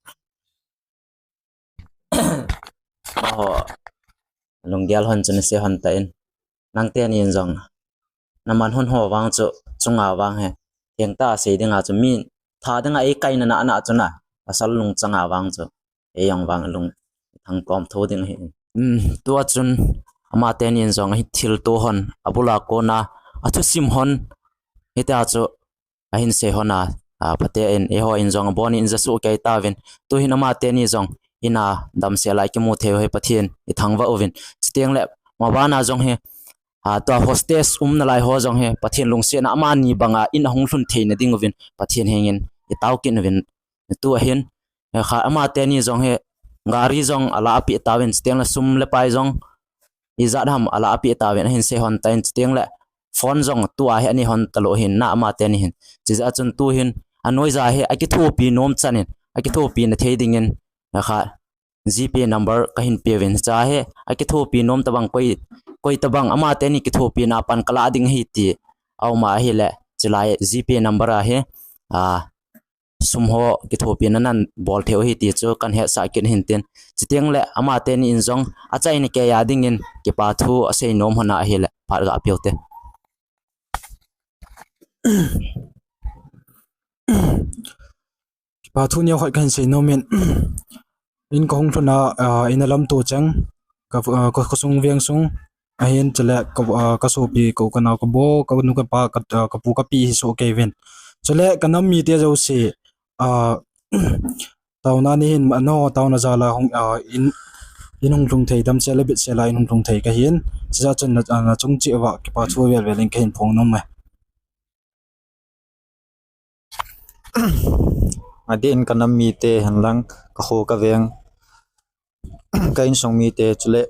Amaho lunggel hon chu nasei hon tan. Nangteni in jong naman hon ho vang chu chunga vang hi thengtah a sei dinga chu mi tha dinga eikaina na ana chu na pasal lungchanga vang chu eijong vang lung thangtom tho ding ahi. Um, tua chun amateni in jong ahi thilto hon, abula kona athusim hon, hitia chu ahin sei hon a, a, phaten eiho in jong abonin jasoh kei tauvin. Tuhin amateni jong ina damsel a ikimu thei u hi Pathen ithangvah uvin. Chuteng le mabana jong hi, a, tua hostage umna lai ho jong hi Pathen lungsetna amani banga in ahung lhun theina ding uvin Pathen hengin itao kit uvin. Tua hin, kha amateni jong hi gari jong ala apeh tauvin, chuteng le sum le pai jong ijat ham ala apeh tauvin ahin sei hon tan, chuteng le phone jong tua hi anei hon talou hin na amateni hin. Chijeh chun tuhin anoija hi akithopi nom chanin, akithopina thei dingin, kha GPay number kahin peuvin, cha hi akithopi nom tabang koi, koi tabang amateni kithopina pan kalah ding ahi ti auma ahile, chulai GPay number a hi, a, sum ho kithopina nan bol thei u ahi ti chu kahin hetsah kit hin tin. Chuteng le amateni in jong achaina keiya dingin kipa thu asei nom hon a ahile phat gah peuvin te. Kipa thu neo khat kahin sei nomin. In kahung lhun a, a, in a lamto cheng, ka, a, ka, kasung veng sung, ahin chule ka, a, kasopi, ka u, kanao, kabo, kanu, kapa, ka, a, kapu, kapi hi soh keiuvin. Chule kanam mite jouse, a, taona nei hin, ano, taona jal a hung, a, in, in hung lhung thei, damsel le bitsel a in hung lhung thei kahin. Chujeh chun na, nachung cheh uva kipa thu velvel in kahin phong nom e. Adeh in kanam mite henlang, kakho kaveng, ka insung mite chule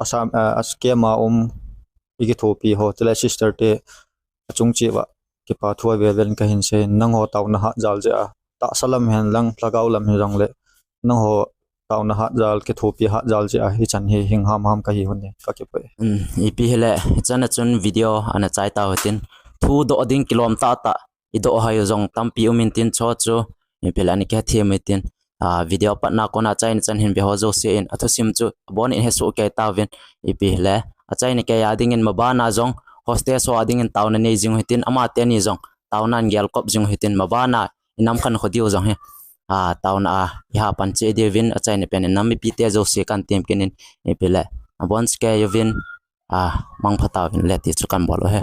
Assam, a, a camp a um ikithopi ho chule sister te achung cheh uva kipa thu avelvel in kahin sei, nangho taona hat jal jeh a, tahsa lam henlang, lhagao lam hijongle, nangho taona hat jal, kithopi hat jal jeh a hichan hi hing hamham kahi hon e, kakipah e. Um, ipi hile, hichan a chun video ana chai tau hitin, thu doh ding kilom tahtah idoh hoi u jong tampi um intin, chuche chu ipi le ana kihethem u hitin, a, video patna kona achaina chan hin ve ho jouse in athusim chu abonin hesoh kei tauvin, ipi hile achaina keiya dingin mabana jong hostage ho a dingin taona nei jing u hitin, amateni jong taona in gelkop jing u hitin, mabana inam khankho diu jong hi, a, taona a iha pan cheh diuvin achaina pen in nam mipite jouse kahin tem kit in, ipi le abon cheh kei uvin, a, mangpha tauvin le ti chu kahin bol u ahi.